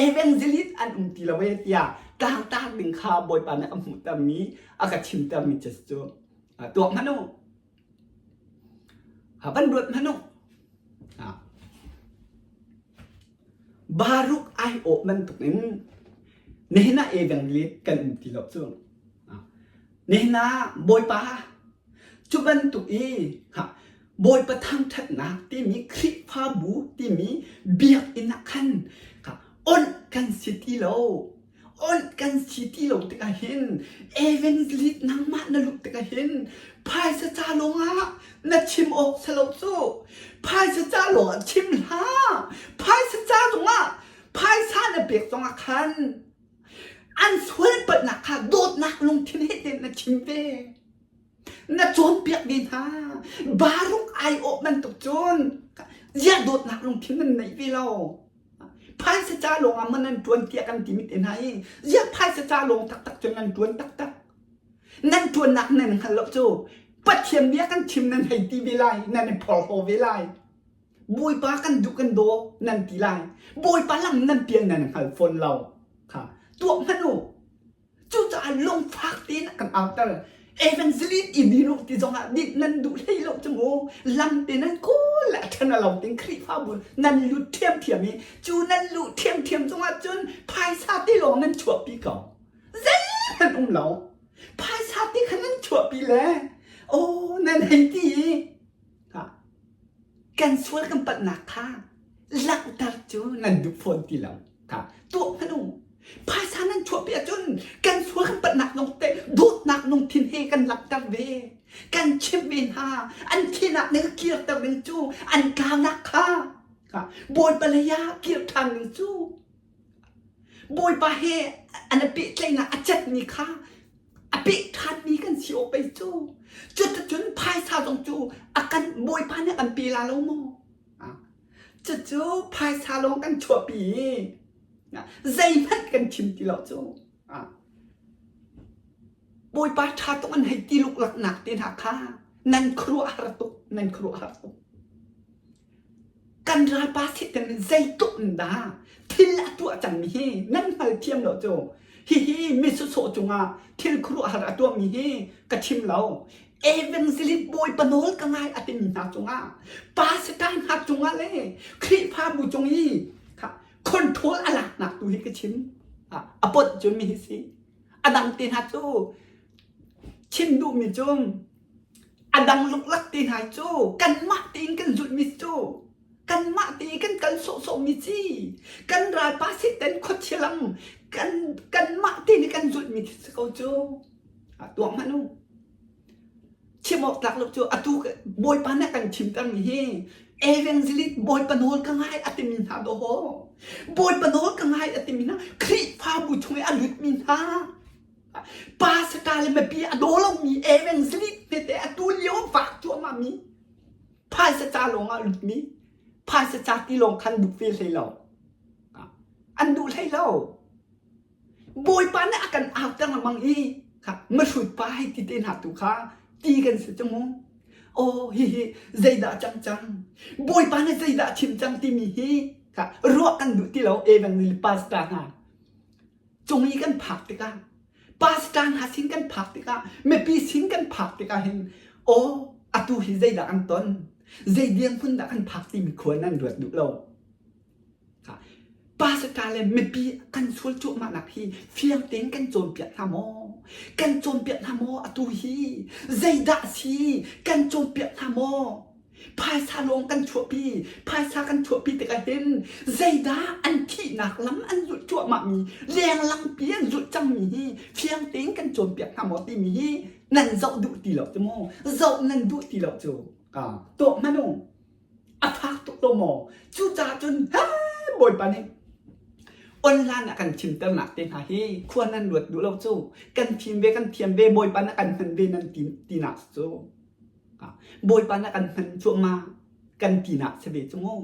evangelist an um ti lo e tiah tlangtar ding kha Bawipa nih a hmuhtermi a ka chimtermi cu cu tuak hmanh u. Van ruat hmanh u. Baruk aiawh bantukin nihin ah evangelist kan um ti lo cu. Nihin ah Bawipa cu bantuk i Bawipa thangṭhatnak timi Khrihfabu timi biakinn ah khan onh kan si ti lo. Onh kan si ti lo tikah hin evangelist nangmah na luh tikah hin phaisa ca lawngah na chim awk si lo cu. Phaisa ca lawngah chim hlah. Phaisa ca zongah phaisa na pek zongah khan an sual palhnak kha dawtnak lungthin he tein na chim ve. Na cawnpiak ve hna. Baruk aiawh bantuk cun ziah dawtnak lungthin nan neih ve lo. Phaisa ca lawng ah maw nan ṭuan tiah kan timi te hna hi ziah phaisa ca lawng taktak cun nan ṭuan taktak? Nan ṭuannak nan hngal lo cu Pathian bia kan chim nan hei ti ve lai, nan i phorhlaw ve lai. Bawipa kan duh kan daw nan ti lai. Bawipa lam nan pial nan hngal fawn lo. Kha tuah hmanh u. Cucaah lungfak tein a kan auter. Evangelist i din u ti zongah din nan duh hlei lo cu mu. Lam te nan kawl le a ṭhan a lo ting Khrihfabu nan lut ṭhiamṭhiam i cu nan luh ṭhiamṭhiam zongah cun phaisa te lawng nan chuahpi ko. Zeihmanh um lo. Phaisa te kha nan chuahpi le aw nan hei ti i kan sual kan palhnak kha langhter cu nan duh fawn ti lo. Kha tuah hmanh u. Phaisa nan chuahpi ahcun kan sual kan patnak zong te dawtnak lungthin he kan langhter ve. Kan chimh ve hna. An thihnak nih kirter ding cu an tlaunak kha Bawipa lei ah kir ṭhan ding cu Bawipa he an i pehtlaihnak a catmi kha a peh ṭhanmi kan si awk pei cu. Cuticun phaisa zong cu a kan Bawipa nih a kan pe la lo maw? Cucu phaisa lawng kan chuahpi i zeihmanh kan chim ti lo cu. Bawipa ṭha tuk an hei ti luklaknak te hna kha nan khuaruahhar tuk, nan khuaruahhar tuk. Kan ralpa Satan nih zeitluk in dah thil a tuah cangmi hi nan hngalthiam lo cu. Hihi mi sawsawh cungah thil khuaruahhar a tuahmi hi ka chim lo. Evangelist Bawipa nawl ka ngai a timi hna cungah pastor hna cungah le Khrihfabu cung i control a laknak tu hi ka chim. A pot cu mi hi si. A dang te hna cu chim duhmi cu A dang luklak te hna cu kanmah tein kan zulhmi cu kanmah tein kan kal sawhsawhmi ci kan ralpa Satan khuachia lam kan kanmah te nih kan zulhmi si ko cu tuah hmanh u chim awk tlak lo cu atu Bawipa nih a kan chimtermi hi evangelist Bawipa nawl ka ngai a timi hna dawh Bawipa nawl ka ngai a timi hna Khrihfabu chung i a lutmi hna Pastor le mipi a daw lomi evangelist tete atu lio vak cuahmah mi phaisa ca lawng ah lutmi phaisa ca ti lawng khan duh ve hlei lo an duh hlei lo Bawipa nih a kan auter lengmang i mahrut pa hei ti te hna tu kha ti kan si cu mu oh hihi zeidah cang cang Bawipa nih zeidah chim cang timi hi ruah kan duh ti lo evangelist pastor hna cung i kan phak tikah pastor hna sin kan phak tikah mipi sin kan phak tikah hin aw atu hi zeidah kan ton zei dirhmun dah kan phak timi khua nan ruat duh lo pastor le mipi kan sual cuahmah nak hi fiang tein kan cawnpiak hna maw kan cawnpiak hna maw atu hi zeidah si kan cawnpiak hna maw Phaisa lawng kan chuahpi. Phaisa kan chuahpi tikah hin zeidah an thihnak lam an zulh cuahmahmi, lenglang-pi an zulh cangmi hi fiang tein kan cawnpiak hna maw timi hi nan zoh duh ti lo cu mu. Zoh nan duh ti lo cu. Tuah hmanh u. A fak tuk lo maw? Cucaah cun Bawipa nih online ah kan chimternak te hna hi khua nan luat duh lo cu. Kan fim ve, kan thiam ve, Bawipa nih a kan hman ve nan tinak cu. Bawipa nih a kan hman cuahmah kan tinak si ve cu mu.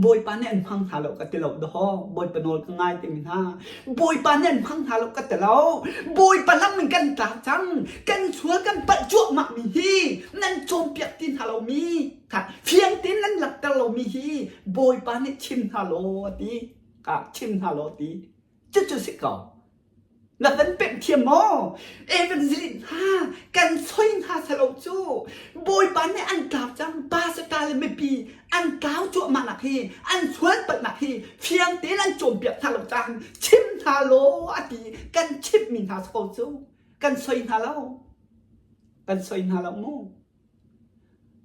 Bawipa nih an hmang hna lo ka ti lo dawh. Bawipa nawl ka ngai timi hna. Bawipa nih an hmang hna lo ka ti lo. Bawipa lam in kan tla cang. Kan sual kan palh cuahmah mi hi nan cawnpiak ti hna lo mi kha fiang tein nan langhter lo mi hi Bawipa nih chim hna law a ti. Ka chim hna law ti. Cucu si ko. Na kan pemh thiam maw? Evangelist hna kan soi hna selo cu Bawipa nih an tlau cang pastor le mipi an tlau cuahmah nak hi an sual palhnak hi fiang tein an cawnpiak hna lo caan chim hna law a ti kan chimhmi hna ko cu kan soi hna lo kan soi hna lo mu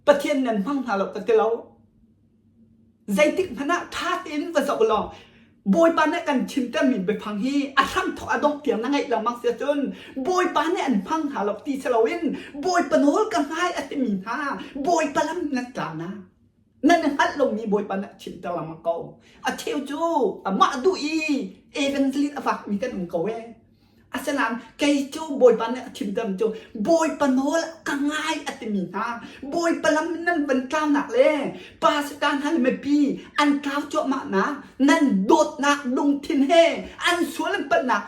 Pathian nan hmang hna lo ka ti lo. Zeitik hmanh ah ṭha tein va zoh law Bawipa nih kan chimtermi biafang hi a hramthawk a dongh tiang na ngaih lengmang si ahcun Bawipa nih an hmang hna lo ti si loin Bawipa nawl ka ngai a timi hna Bawipa lam nan tla na. Nan i hngalh lomi Bawipa nih a chimter lengmang ko. A cheu cu amah duh i evangelist a vakmi kan um ko ee. Asinain kei cu Bawipa nih a thimter cu Bawipa nawl ka ngai a timi hna Bawipa lam nan van tlaunak le pastor hna le mipi an tlau cuahmah na nan dawtnak lungthin he an sual an palhnak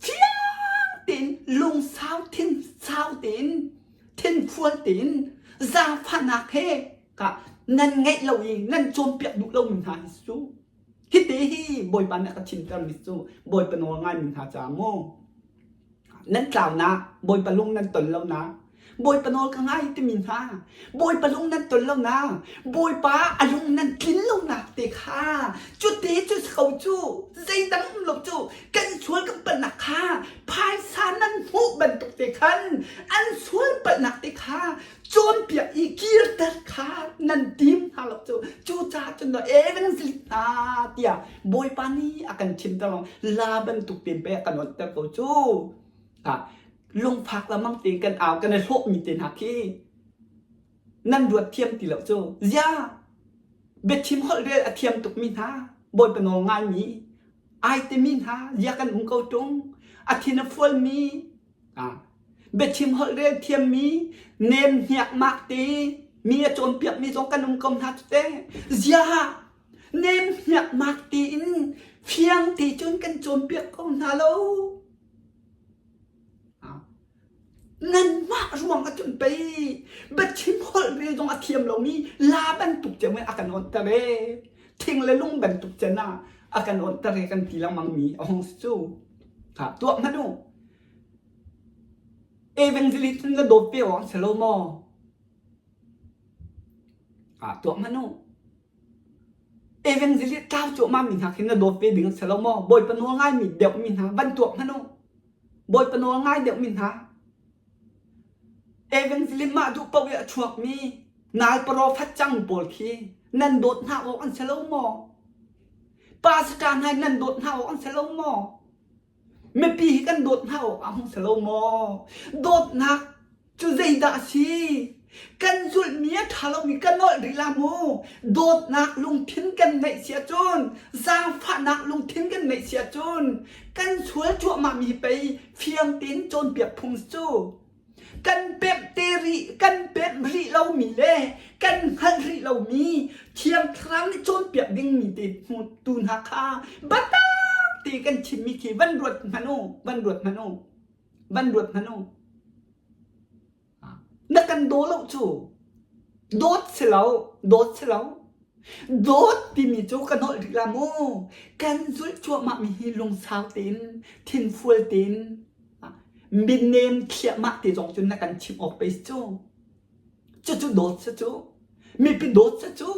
fiang tein lungsau thin sau tein thinfual tein zaangfahnak he ka nan ngeih lo i nan cawnpiak duh lomi hna hi cu Hiti hi Bawipa nih a ka chimtermi cu Bawipa nawl ngaimi hna caah maw nan tlaunak Bawipa lung nan ton lonak Bawipa nawl ka ngai timi hna Bawipa lung nan ton lonak Bawipa a lung nan tlin lonak te kha cute cu si ko cu zeidang um lo cu kan sual kan palhnak kha phaisa nan hmuh bantuk te khan an sual palhnak te kha cawnpiak i kirter kha nan tim hna. lo cu. Cucaah cun evangelist hna tiah Bawipa nih a kan chimter lo. La bantuk tein pei a kan onhter ko cu. Lungfak lamang tein kan au kan i hlawhmi te hna khi nan ruat thiam ti lo cu. Ziah biachim holh rel a thiam tukmi hna Bawipa nawl ngaimi ai timi hna zia kan um ko ṭung. A thin a fualmi biachim holh rel thiammi nem hniakmak te mi a cawnpiakmi zong kan um ko hna cu te. Ziah nem hniakmak tiin fiang te cun kan cawnpiak ko hna lo. Nanmah ruang ah cun pei biachim holh rel zong a thiam lomi la bantuk cem in a kan awnhter ee. Thing le lung bantuk cen ah a kan awnhter ee kan ti lengmang mi a hung si cu. Ha, tuah hmanh u. Evangelist na dawt ve awk si lo maw? Ha, tuah hmanh u. Evangelist tlau cuahmah mi hna khi na dawt ve ding si lo maw? Bawipa nawl ngaimi deuh mi hna van tuak hmanh u. Bawipa nawl ngai deuhmi hna evangelism mah duh paoh i a chuakmi nal profet cang pawl khi nan dawt hna awk an si lo maw? Pastor hna nan dawt hna awk an si lo maw? Mipi hi kan dawt hna awk a hung si lo maw? Dawtnak Cu zeidah a si? Kan zulhmi a ṭha lomi kan nolh rih la mu. Dawtnak lungthin kan ngeih si ahcun, zaangfahnak lungthin kan ngeih si ahcun, kan sual cuahmahmi hi pei fiang tein cawnpiak phung si cu. Kan pemh te rih, kan pemh rih lomi le kan hngalh rih lomi Thiang Thlarau nih cawnpiak dingmi te tu hna kha biatak te kan chimmi khi van ruat hmanh u, van ruat hmanh u. Van ruat hmanh u. Na kan daw lo cu. Dawt si lo, dawt si lo. Dawt timi cu ka nolh rih la mu. Kan zulh cuahmah mi hi lungsau tein, thinfual tein, minnem thliahmah te zong cun na kan chimh awk pei si cu. Cucu dawt si cu. Mipi dawt si cu.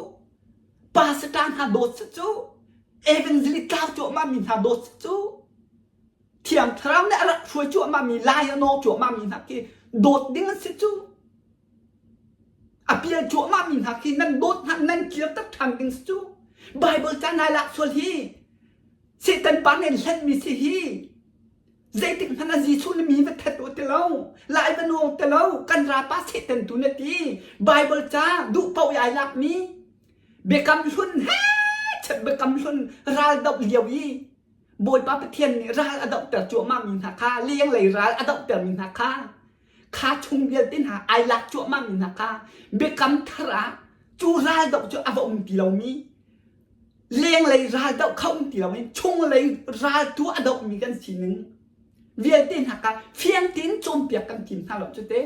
Pastor hna dawt si cu. Evangelist tlau cuahmah mi hna dawt si cu. Thiang Thlarau nih a rak hruai cuahmahmi lai a nawng cuahmahmi hna khi dawt ding an si cu. A pial cuahmahmi hna khi nan dawt hna nan kirter ṭhan ding si cu. Bible ca nai lak sual hi Satan pa nih hlenmi si hi zeitik hmanh ah Jesuh nih mi va that u ti lo lai va nawng ti lo kan rapa Satan tu na ti Bible ca duh paoh i ai lakmi biakam hlun he chat biakam hlun ral doh lio i Bawipa Pathian nih ral a dohter cuahmahmi hna kha lenglei ral a dohtermi hna kha kha chung vialte hna ai lak cuahmahmi hna kha biakam thar ah cu ral doh cu a va um ti lomi lenglei ral doh kha um ti loin chunglei ral tu a dohmi kan sining vialte hna kha fiang tein cawnpiak kan tim hna lo cu te.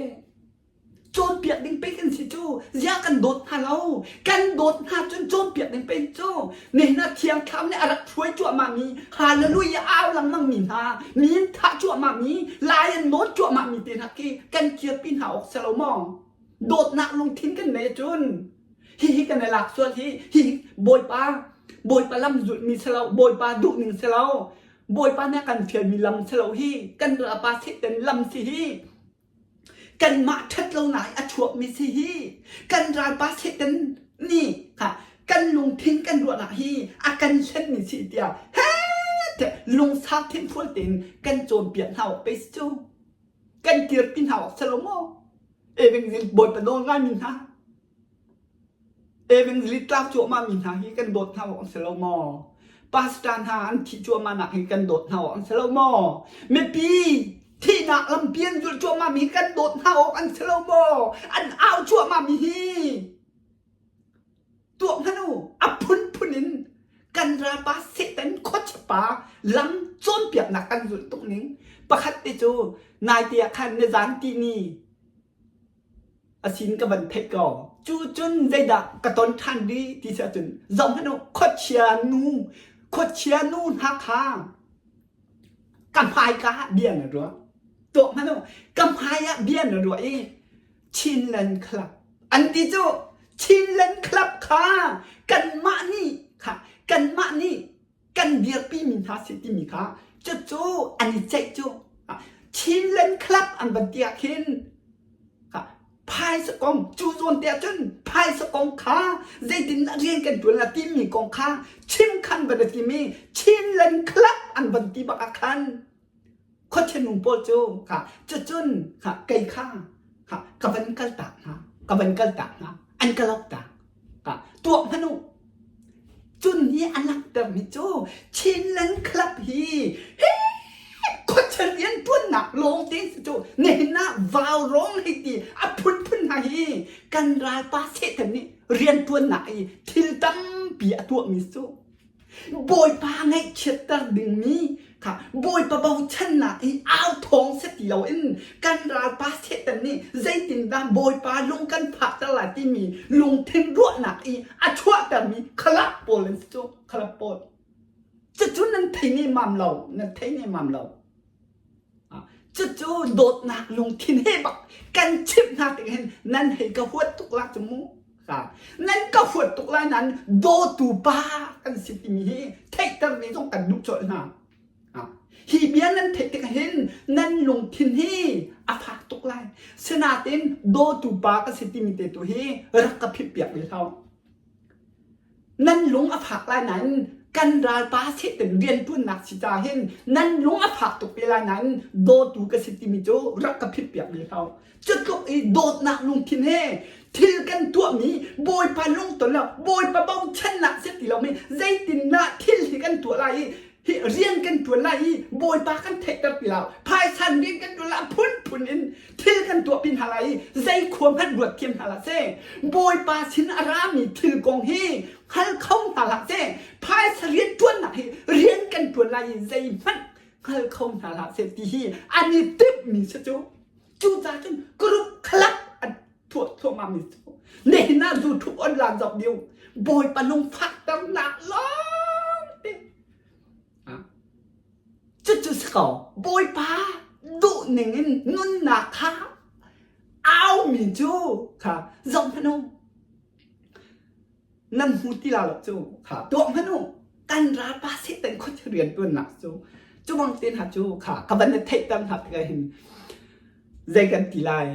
Cawnpiak ding pei kan si cu. Ziah kan dawt hna lo. Kan dawt hna cun cawnpiak ding pei cu. Nihin ah Thiang Thlarau nih a rak hruai cuahmahmi, hallelujah au lengmangmi hna, mi an thah cuahmahmi, lai an nawn cuahmahmi te hna khi kan kirpi hna awk si lo maw? Dawtnak lungthin kan neih ahcun hihi kan i lak sual hi hi Bawipa Bawipa lam zulhmi si lo, Bawipa duhning si lo, Bawipa nih a kan fialmi lam si lo hi, kan ralpa Satan lam si hi. Kanmah ṭhatlonak i a chuakmi si hi kan ralpa Satan nih kan lungthin kan ruahnak hi a kan hlenmi si tiah he lungsau thinfual tein kan cawnpiak hna awk pei si cu. Kan kirpi hna awk si lo maw? Evangelist Bawipa nawl ngaimi hna. Evangelist tlak cuahmah mi hna hi kan dawt hna awk an si lo maw? Pastor hna an thih cuahmah nak hi kan dawt hna awk an si lo maw? Mipi thihnak lampi an zulh cuahmah mi hi kan dawt hna awk an si lo maw? An au cuahmah mi hi tuah hmanh u a phunphun in kan ralpa Satan khuachipa lam cawnpiaknak kan zulh tuk ning pakhat te cu naite ah khan nizan ti ni A sin ka van theih ko. Cu cun zeidah ka ton ṭhan rih ti si ahcun zohhmanh u khuachia nu khuachia nu hna kha ka hmaika ah bia na ruah. Tuah hmanh u ka hmai ah bia na ruah i Chinland Club an ti cu Chinland Club kha kanmah nih kha kanmah nih kan dirpimi hna si timi kha cucu an i ceih cu Chinland Club an van ti ah khin. Phaisa kong cu zawn te ahcun phaisa kong kha zeitindah rian kan ṭuan la timi kong kha chim khan van a timi Chinland Club an van ti bak ah khan khuachia pawl cu kha cucun kha kei kha kha ka van kal tak hna ka van kal tak hna an ka lok tak kha tuah hmanh u cun hi a langhtermi cu Chinland Club hi hi khuachia rianṭuannak lawng te si cu nihin ah vaurawng hei ti a phunphun hna hi kan ralpa Satan nih rianṭuannak i thil tampi a tuahmi cu Bawipa ngaihchiatter dingmi kha Bawipa bochannak i au thawng si ti loin kan ralpa Satan nih zeitindah Bawipa lung kan phakter lai timi lungthin ruahnak i a chuahtermi khalak pawl an si cu khalak pawl. Cucu nan thei nemam lo, nan thei nemam lo. Cucu dawtnak lungthin he bak kan chimh hna tik hin nan hei ka huat tuk la cu mu. Nan ka huat tuk lai nan dawtu pa kan si timi hi theihter ve zong kan duh colh hna. Hi bia nan theih tik hin nan lungthin hi a fak tuk lai. Sinain dawtu pa ka si timi te tu hi rak ka phit piak ve hlah. Nan lung a fak lai nain kan ralpa Satan rianṭuannak si ca hin nan lung a fak tuk te lai nain dawtu ka si timi cu rak ka phitpiak ve hlah. Cu tluk i dawtnak lungthin he thil kan tuahmi Bawipa lungton lo Bawipa bochannak si ti lomi zeitindah thil hi kan tuah lai i hi rian kan ṭuan lai i Bawipa kan theihter ti lo phaisa rian kan ṭuan lai phunphun in thil kan tuah pi hna lai i zei khua hmanh ruat thiam hna hlah seh Bawipa sin a rami thil kong hi hngal kho hna hlah seh phaisa rian ṭuannak hi rian kan ṭuan lai i zeihmanh hngal kho hna hlah seh ti hi an i timhmi si cu cucaah cun group club an thuah thluahmah mi cu nihin ah YouTube online zoh ding Bawipa lungfakternak lawng te cucu si ko Bawipa duh ning in nunnak kha aumi cu kha zoh hmanh u nan hmu ti la lo cu kha tuah hmanh u kan ralpa Satan khuachia rian tuannak cu cu bang te hna cu kha ka van i theihter hna tikah hin zei kan ti lai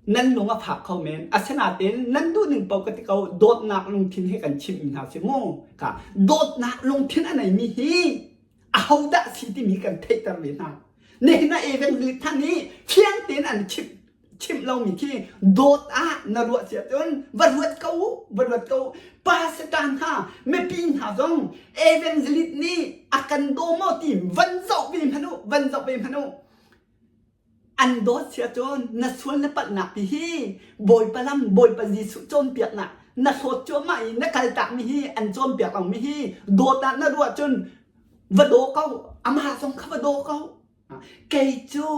nan lung a fak kho men asinain nan duh ning paoh ka ti ko dawtnak lungthin he kan chimh hna si mu ka dawtnak lungthin a neimi hi ahodah si timi kan theihter ve hna nihin ah evangelist hna nih fiang tein an chimh chimh lomi khi dawt ah na ruah cia cun va ruat ko u va ruat ko pastor hna mipi hna zong evangelist nih a kan daw maw ti van zoh ve hmanh u van zoh ve hmanh u An dawt si ahcun na sual na palhnak ti hi Bawipa lam Bawipa Jesuh cawnpiaknak na hlawt cuahmah i na kaltakmi hi an cawnpiak lomi hi dawt ah na ruah cun va daw ko amah zong kha va daw ko kei cu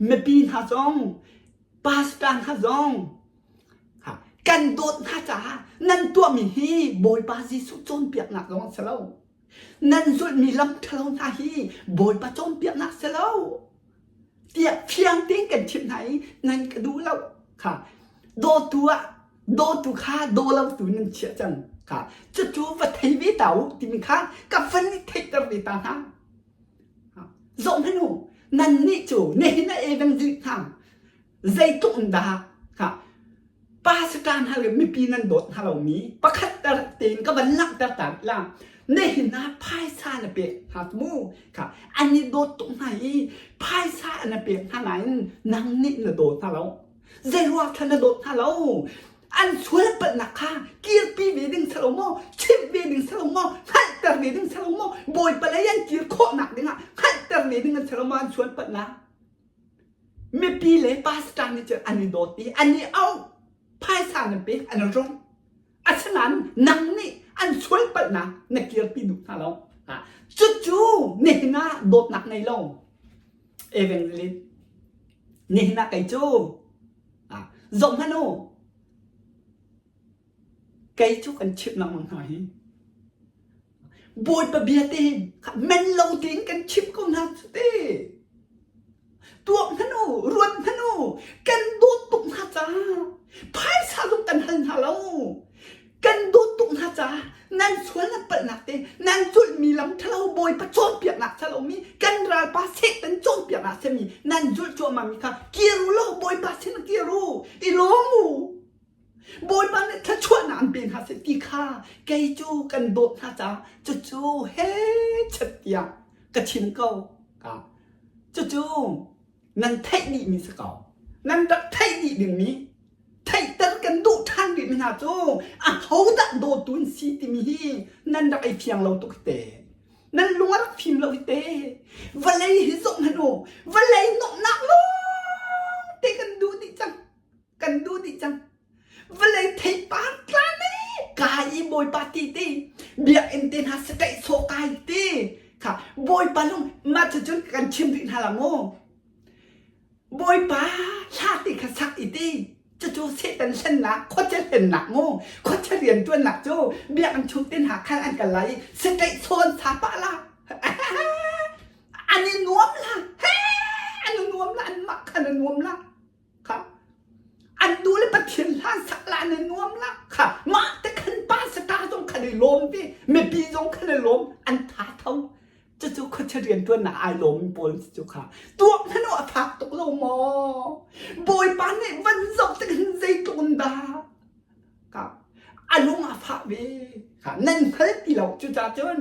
mipi hna zong pastor hna zong kan dawt hna caah nan tuahmi hi Bawipa Jesuh cawnpiaknak zong a si lo Nan zulhmi lam ṭhalo hna hi Bawipa cawnpiaknak si lo tiah fiang tein kan chimh hna i nan ka duh lo kha dawtu ah dawtu kha daw lotu nan chiah cang kha cucu va thei ve ta u timi kha ka van i theihter ve ta hna. Zoh hmanh u, nannih cu nihin ah evangelist hna zeitluk in dah kha pastor hna le mipi nan dawt hna lomi pakhat ter tein ka van langhter ta la nihin ah phaisa na pek hna mu kha an i dawt tuk hna i phaisa na pek hna nain nang nih na dawt hna lo zeiruang kha na dawt hna lo an sual palhnak kha kirpi ve ding si lo maw chimh ve ding si lo maw hngalhter ve ding si lo maw bawipa lei an kir khawhnak dingah hngalhter ve ding an si lo maw an sual palhnak Mipi le pastor nih cun an i dawt i an i auh. Phaisa nan pek an i rong. Asinain nang nih an sualpalhnak na kirpi duh hna lo. Cucu nihin ah dawtnak ngei lo. Evangelist nihin ah kei cu zoh hmanh u. Kei cu kan chimh lengmang hna hi. Bawipa bia te men lo tein kan chimh ko hna cu te. Tuak hmanh u, ruat hmanh u, kan dawt tuk hna caah phaisa zong kan hal hna lo. Kan dawt tuk hna caah Nan sual nan palhnak te nan zulhmi lam ṭhalo Bawipa cawnpiaknak ṭhalomi kan ralpa Satan cawnpiaknak simi nan zulh cuahmahmi kha kir u law Bawipa sin kir u i lawm u. Bawipa nih thluachuahnak an pe hna seh ti kha kei cu kan dawt hna caah cucu he chet tiah ka chim ko. Cucu nan theih dihmi si ko. Nan rak theih dih dingmi theihter kan duh ṭhan rihmi hna cu ahodah dawtu an si timi hi nan rak i fiang lo tuk hi te. Nan lung a rak fim lo hi te. Vawlei hi zoh hmanh u. Vawlei nuamhnak lawng te kan duh dih cang. Kan duh dih cang. Vawlei theipar tlan i kai i Bawipa ti ti biakinn te hna sakaih sawh kai ti kha Bawipa lung mah cucun kan chim rih hna la mu. Bawipa hla ti kha sak i ti cucu Satan hlennak khuachia hlennak mu khuachia rianṭuannak cu biakinn chung te hna khan an kal lai i sakaih sawn sa pah la an i nuam la he an i nuam la anmah khan a nuam la kha an duh le Pathian hla sak la an i nuam la kha mah te khan pa sata zong khan i lawm ve mipi zong khan i lawm an tha tho cucu khuachia rianṭuannak ai lawm pawl cu kha tuak hmanh a fak tuk lo maw Bawipa nih van zoh tik hin zeitluk in dah ka a lung a fah ve kha nan hngal ti lo cucaah cun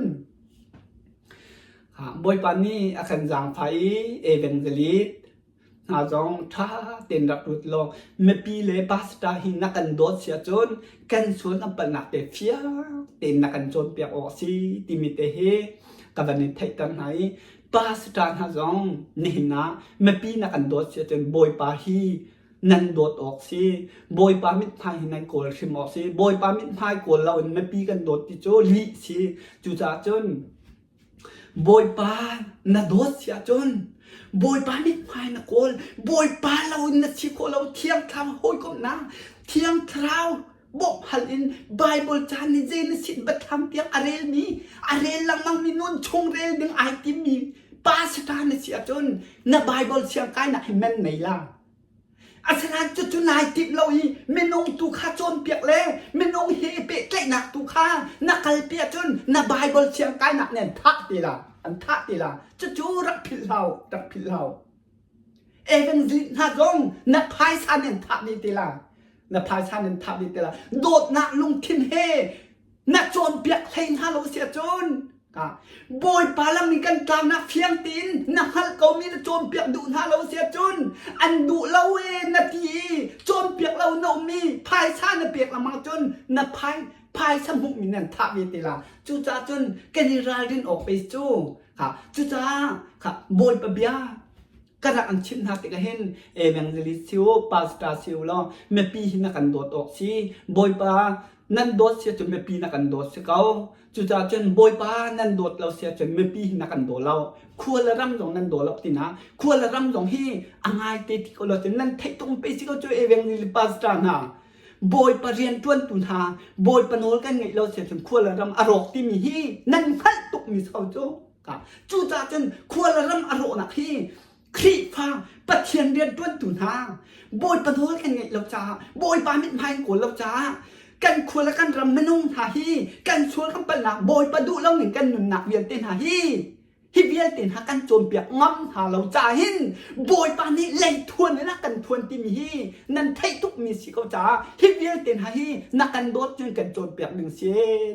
Bawipa nih a kan zaangfah i evangelist hna zong ṭha tein rak lut law mipi le pastor hi na kan dawt si ahcun kan sual kan palhnak te fiang tein na kan cawnpiak awk a si timi te hi ka van in theihter hna i pastor hna zong nihin ah mipi na kan dawt si ahcun Bawipa hi nan dawt awk si Bawipa mithmai hi nan kawl hrim awk si Bawipa mithmai kawl loin mipi kan dawt ti cu lih si cucaah cun Bawipa na dawt si ahcun Bawipa mithmai na kawl, Bawipa lo in na si khawh lo, Thiang Thlarau hawikomhnak, Thiang Thlarau bawmh hal in Bible ca nih zei na sin biathlam tiang a relmi, a rel lengmangmi nun chung rel ding ai timmi pastor na si ahcun na Bible siang kainak hi men nei la. Asinain cucu nai timh lo i minung tu kha cawnpiak le minung he i pehtlaihnak tu kha na kalpi ahcun na Baibal siang kainak nih an thah ti la. An thah ti la. Cucu rak philh hlah u, rak philh hlah u. Evangelist hna zong na phaisa nih an thah dih ti la. Na phaisa nih an thah dih ti la. Dawtnak lungthin he na cawnpiak hlei hna lo si ahcun Bawipa lam in kan tlaunak fiang tein na hngalh komi na cawnpiak duh hna lo si ahcun an duh lo e na ti i cawnpiak lo na um i phaisa na pek lengmang cun na phai phaisa hmuhmi nan thah ve te la cucaah cun kan i ralrin awk pe cu kha cucaah kha Bawipa bia ka rak an chimh hna tikah hin evangelist si u pastor si u law mipi hi na kan dawt awk si Bawipa nan dawt si ahcun mipi na kan dawt si ko cucaah cun Bawipa nan dawt lo si ahcun mipi hi na kan daw lo khua le ram zong nan daw lo tina khua le ram zong hi a ngai te ti ko lo cun nan theih tung pe si ko cu evangelist pastor hna Bawipa rianṭuantu hna Bawipa nawl kan ngeih lo si ahcun khua le ram a rawk timi hi nan hngalh tukmi si ko cu Cucaah cun khua le ram a rawhnak hi Khrihfa Pathian rianṭuantu hna Bawipa nawl kan ngeih lo caah Bawipa mithmai in kawl lo caah kan khua le kan ram minung hna hi kan sual kan palhnak Bawipa duh lo ning kan nunnak vialte hna hi hi vialte hna kan cawnpiak ngam hna lo caah hin Bawipa nih leithuan in a kan thuan timi hi nan theih tukmi si ko caah hi vialte hna hi na kan dawt cun kan cawnpiak ding si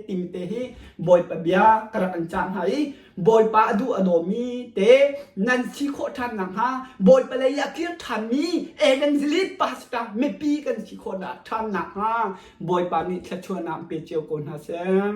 timi te hi Bawipa bia ka rak in cah hna i Bawipa a duh a dawmi te nan si khawh ṭhan nakhnga Bawipa lei a kir ṭhanmi evangelist pastor mipi kan si khawh ṭhan nakhnga Bawipa nih thluachuahnak pe cio ko hna seh.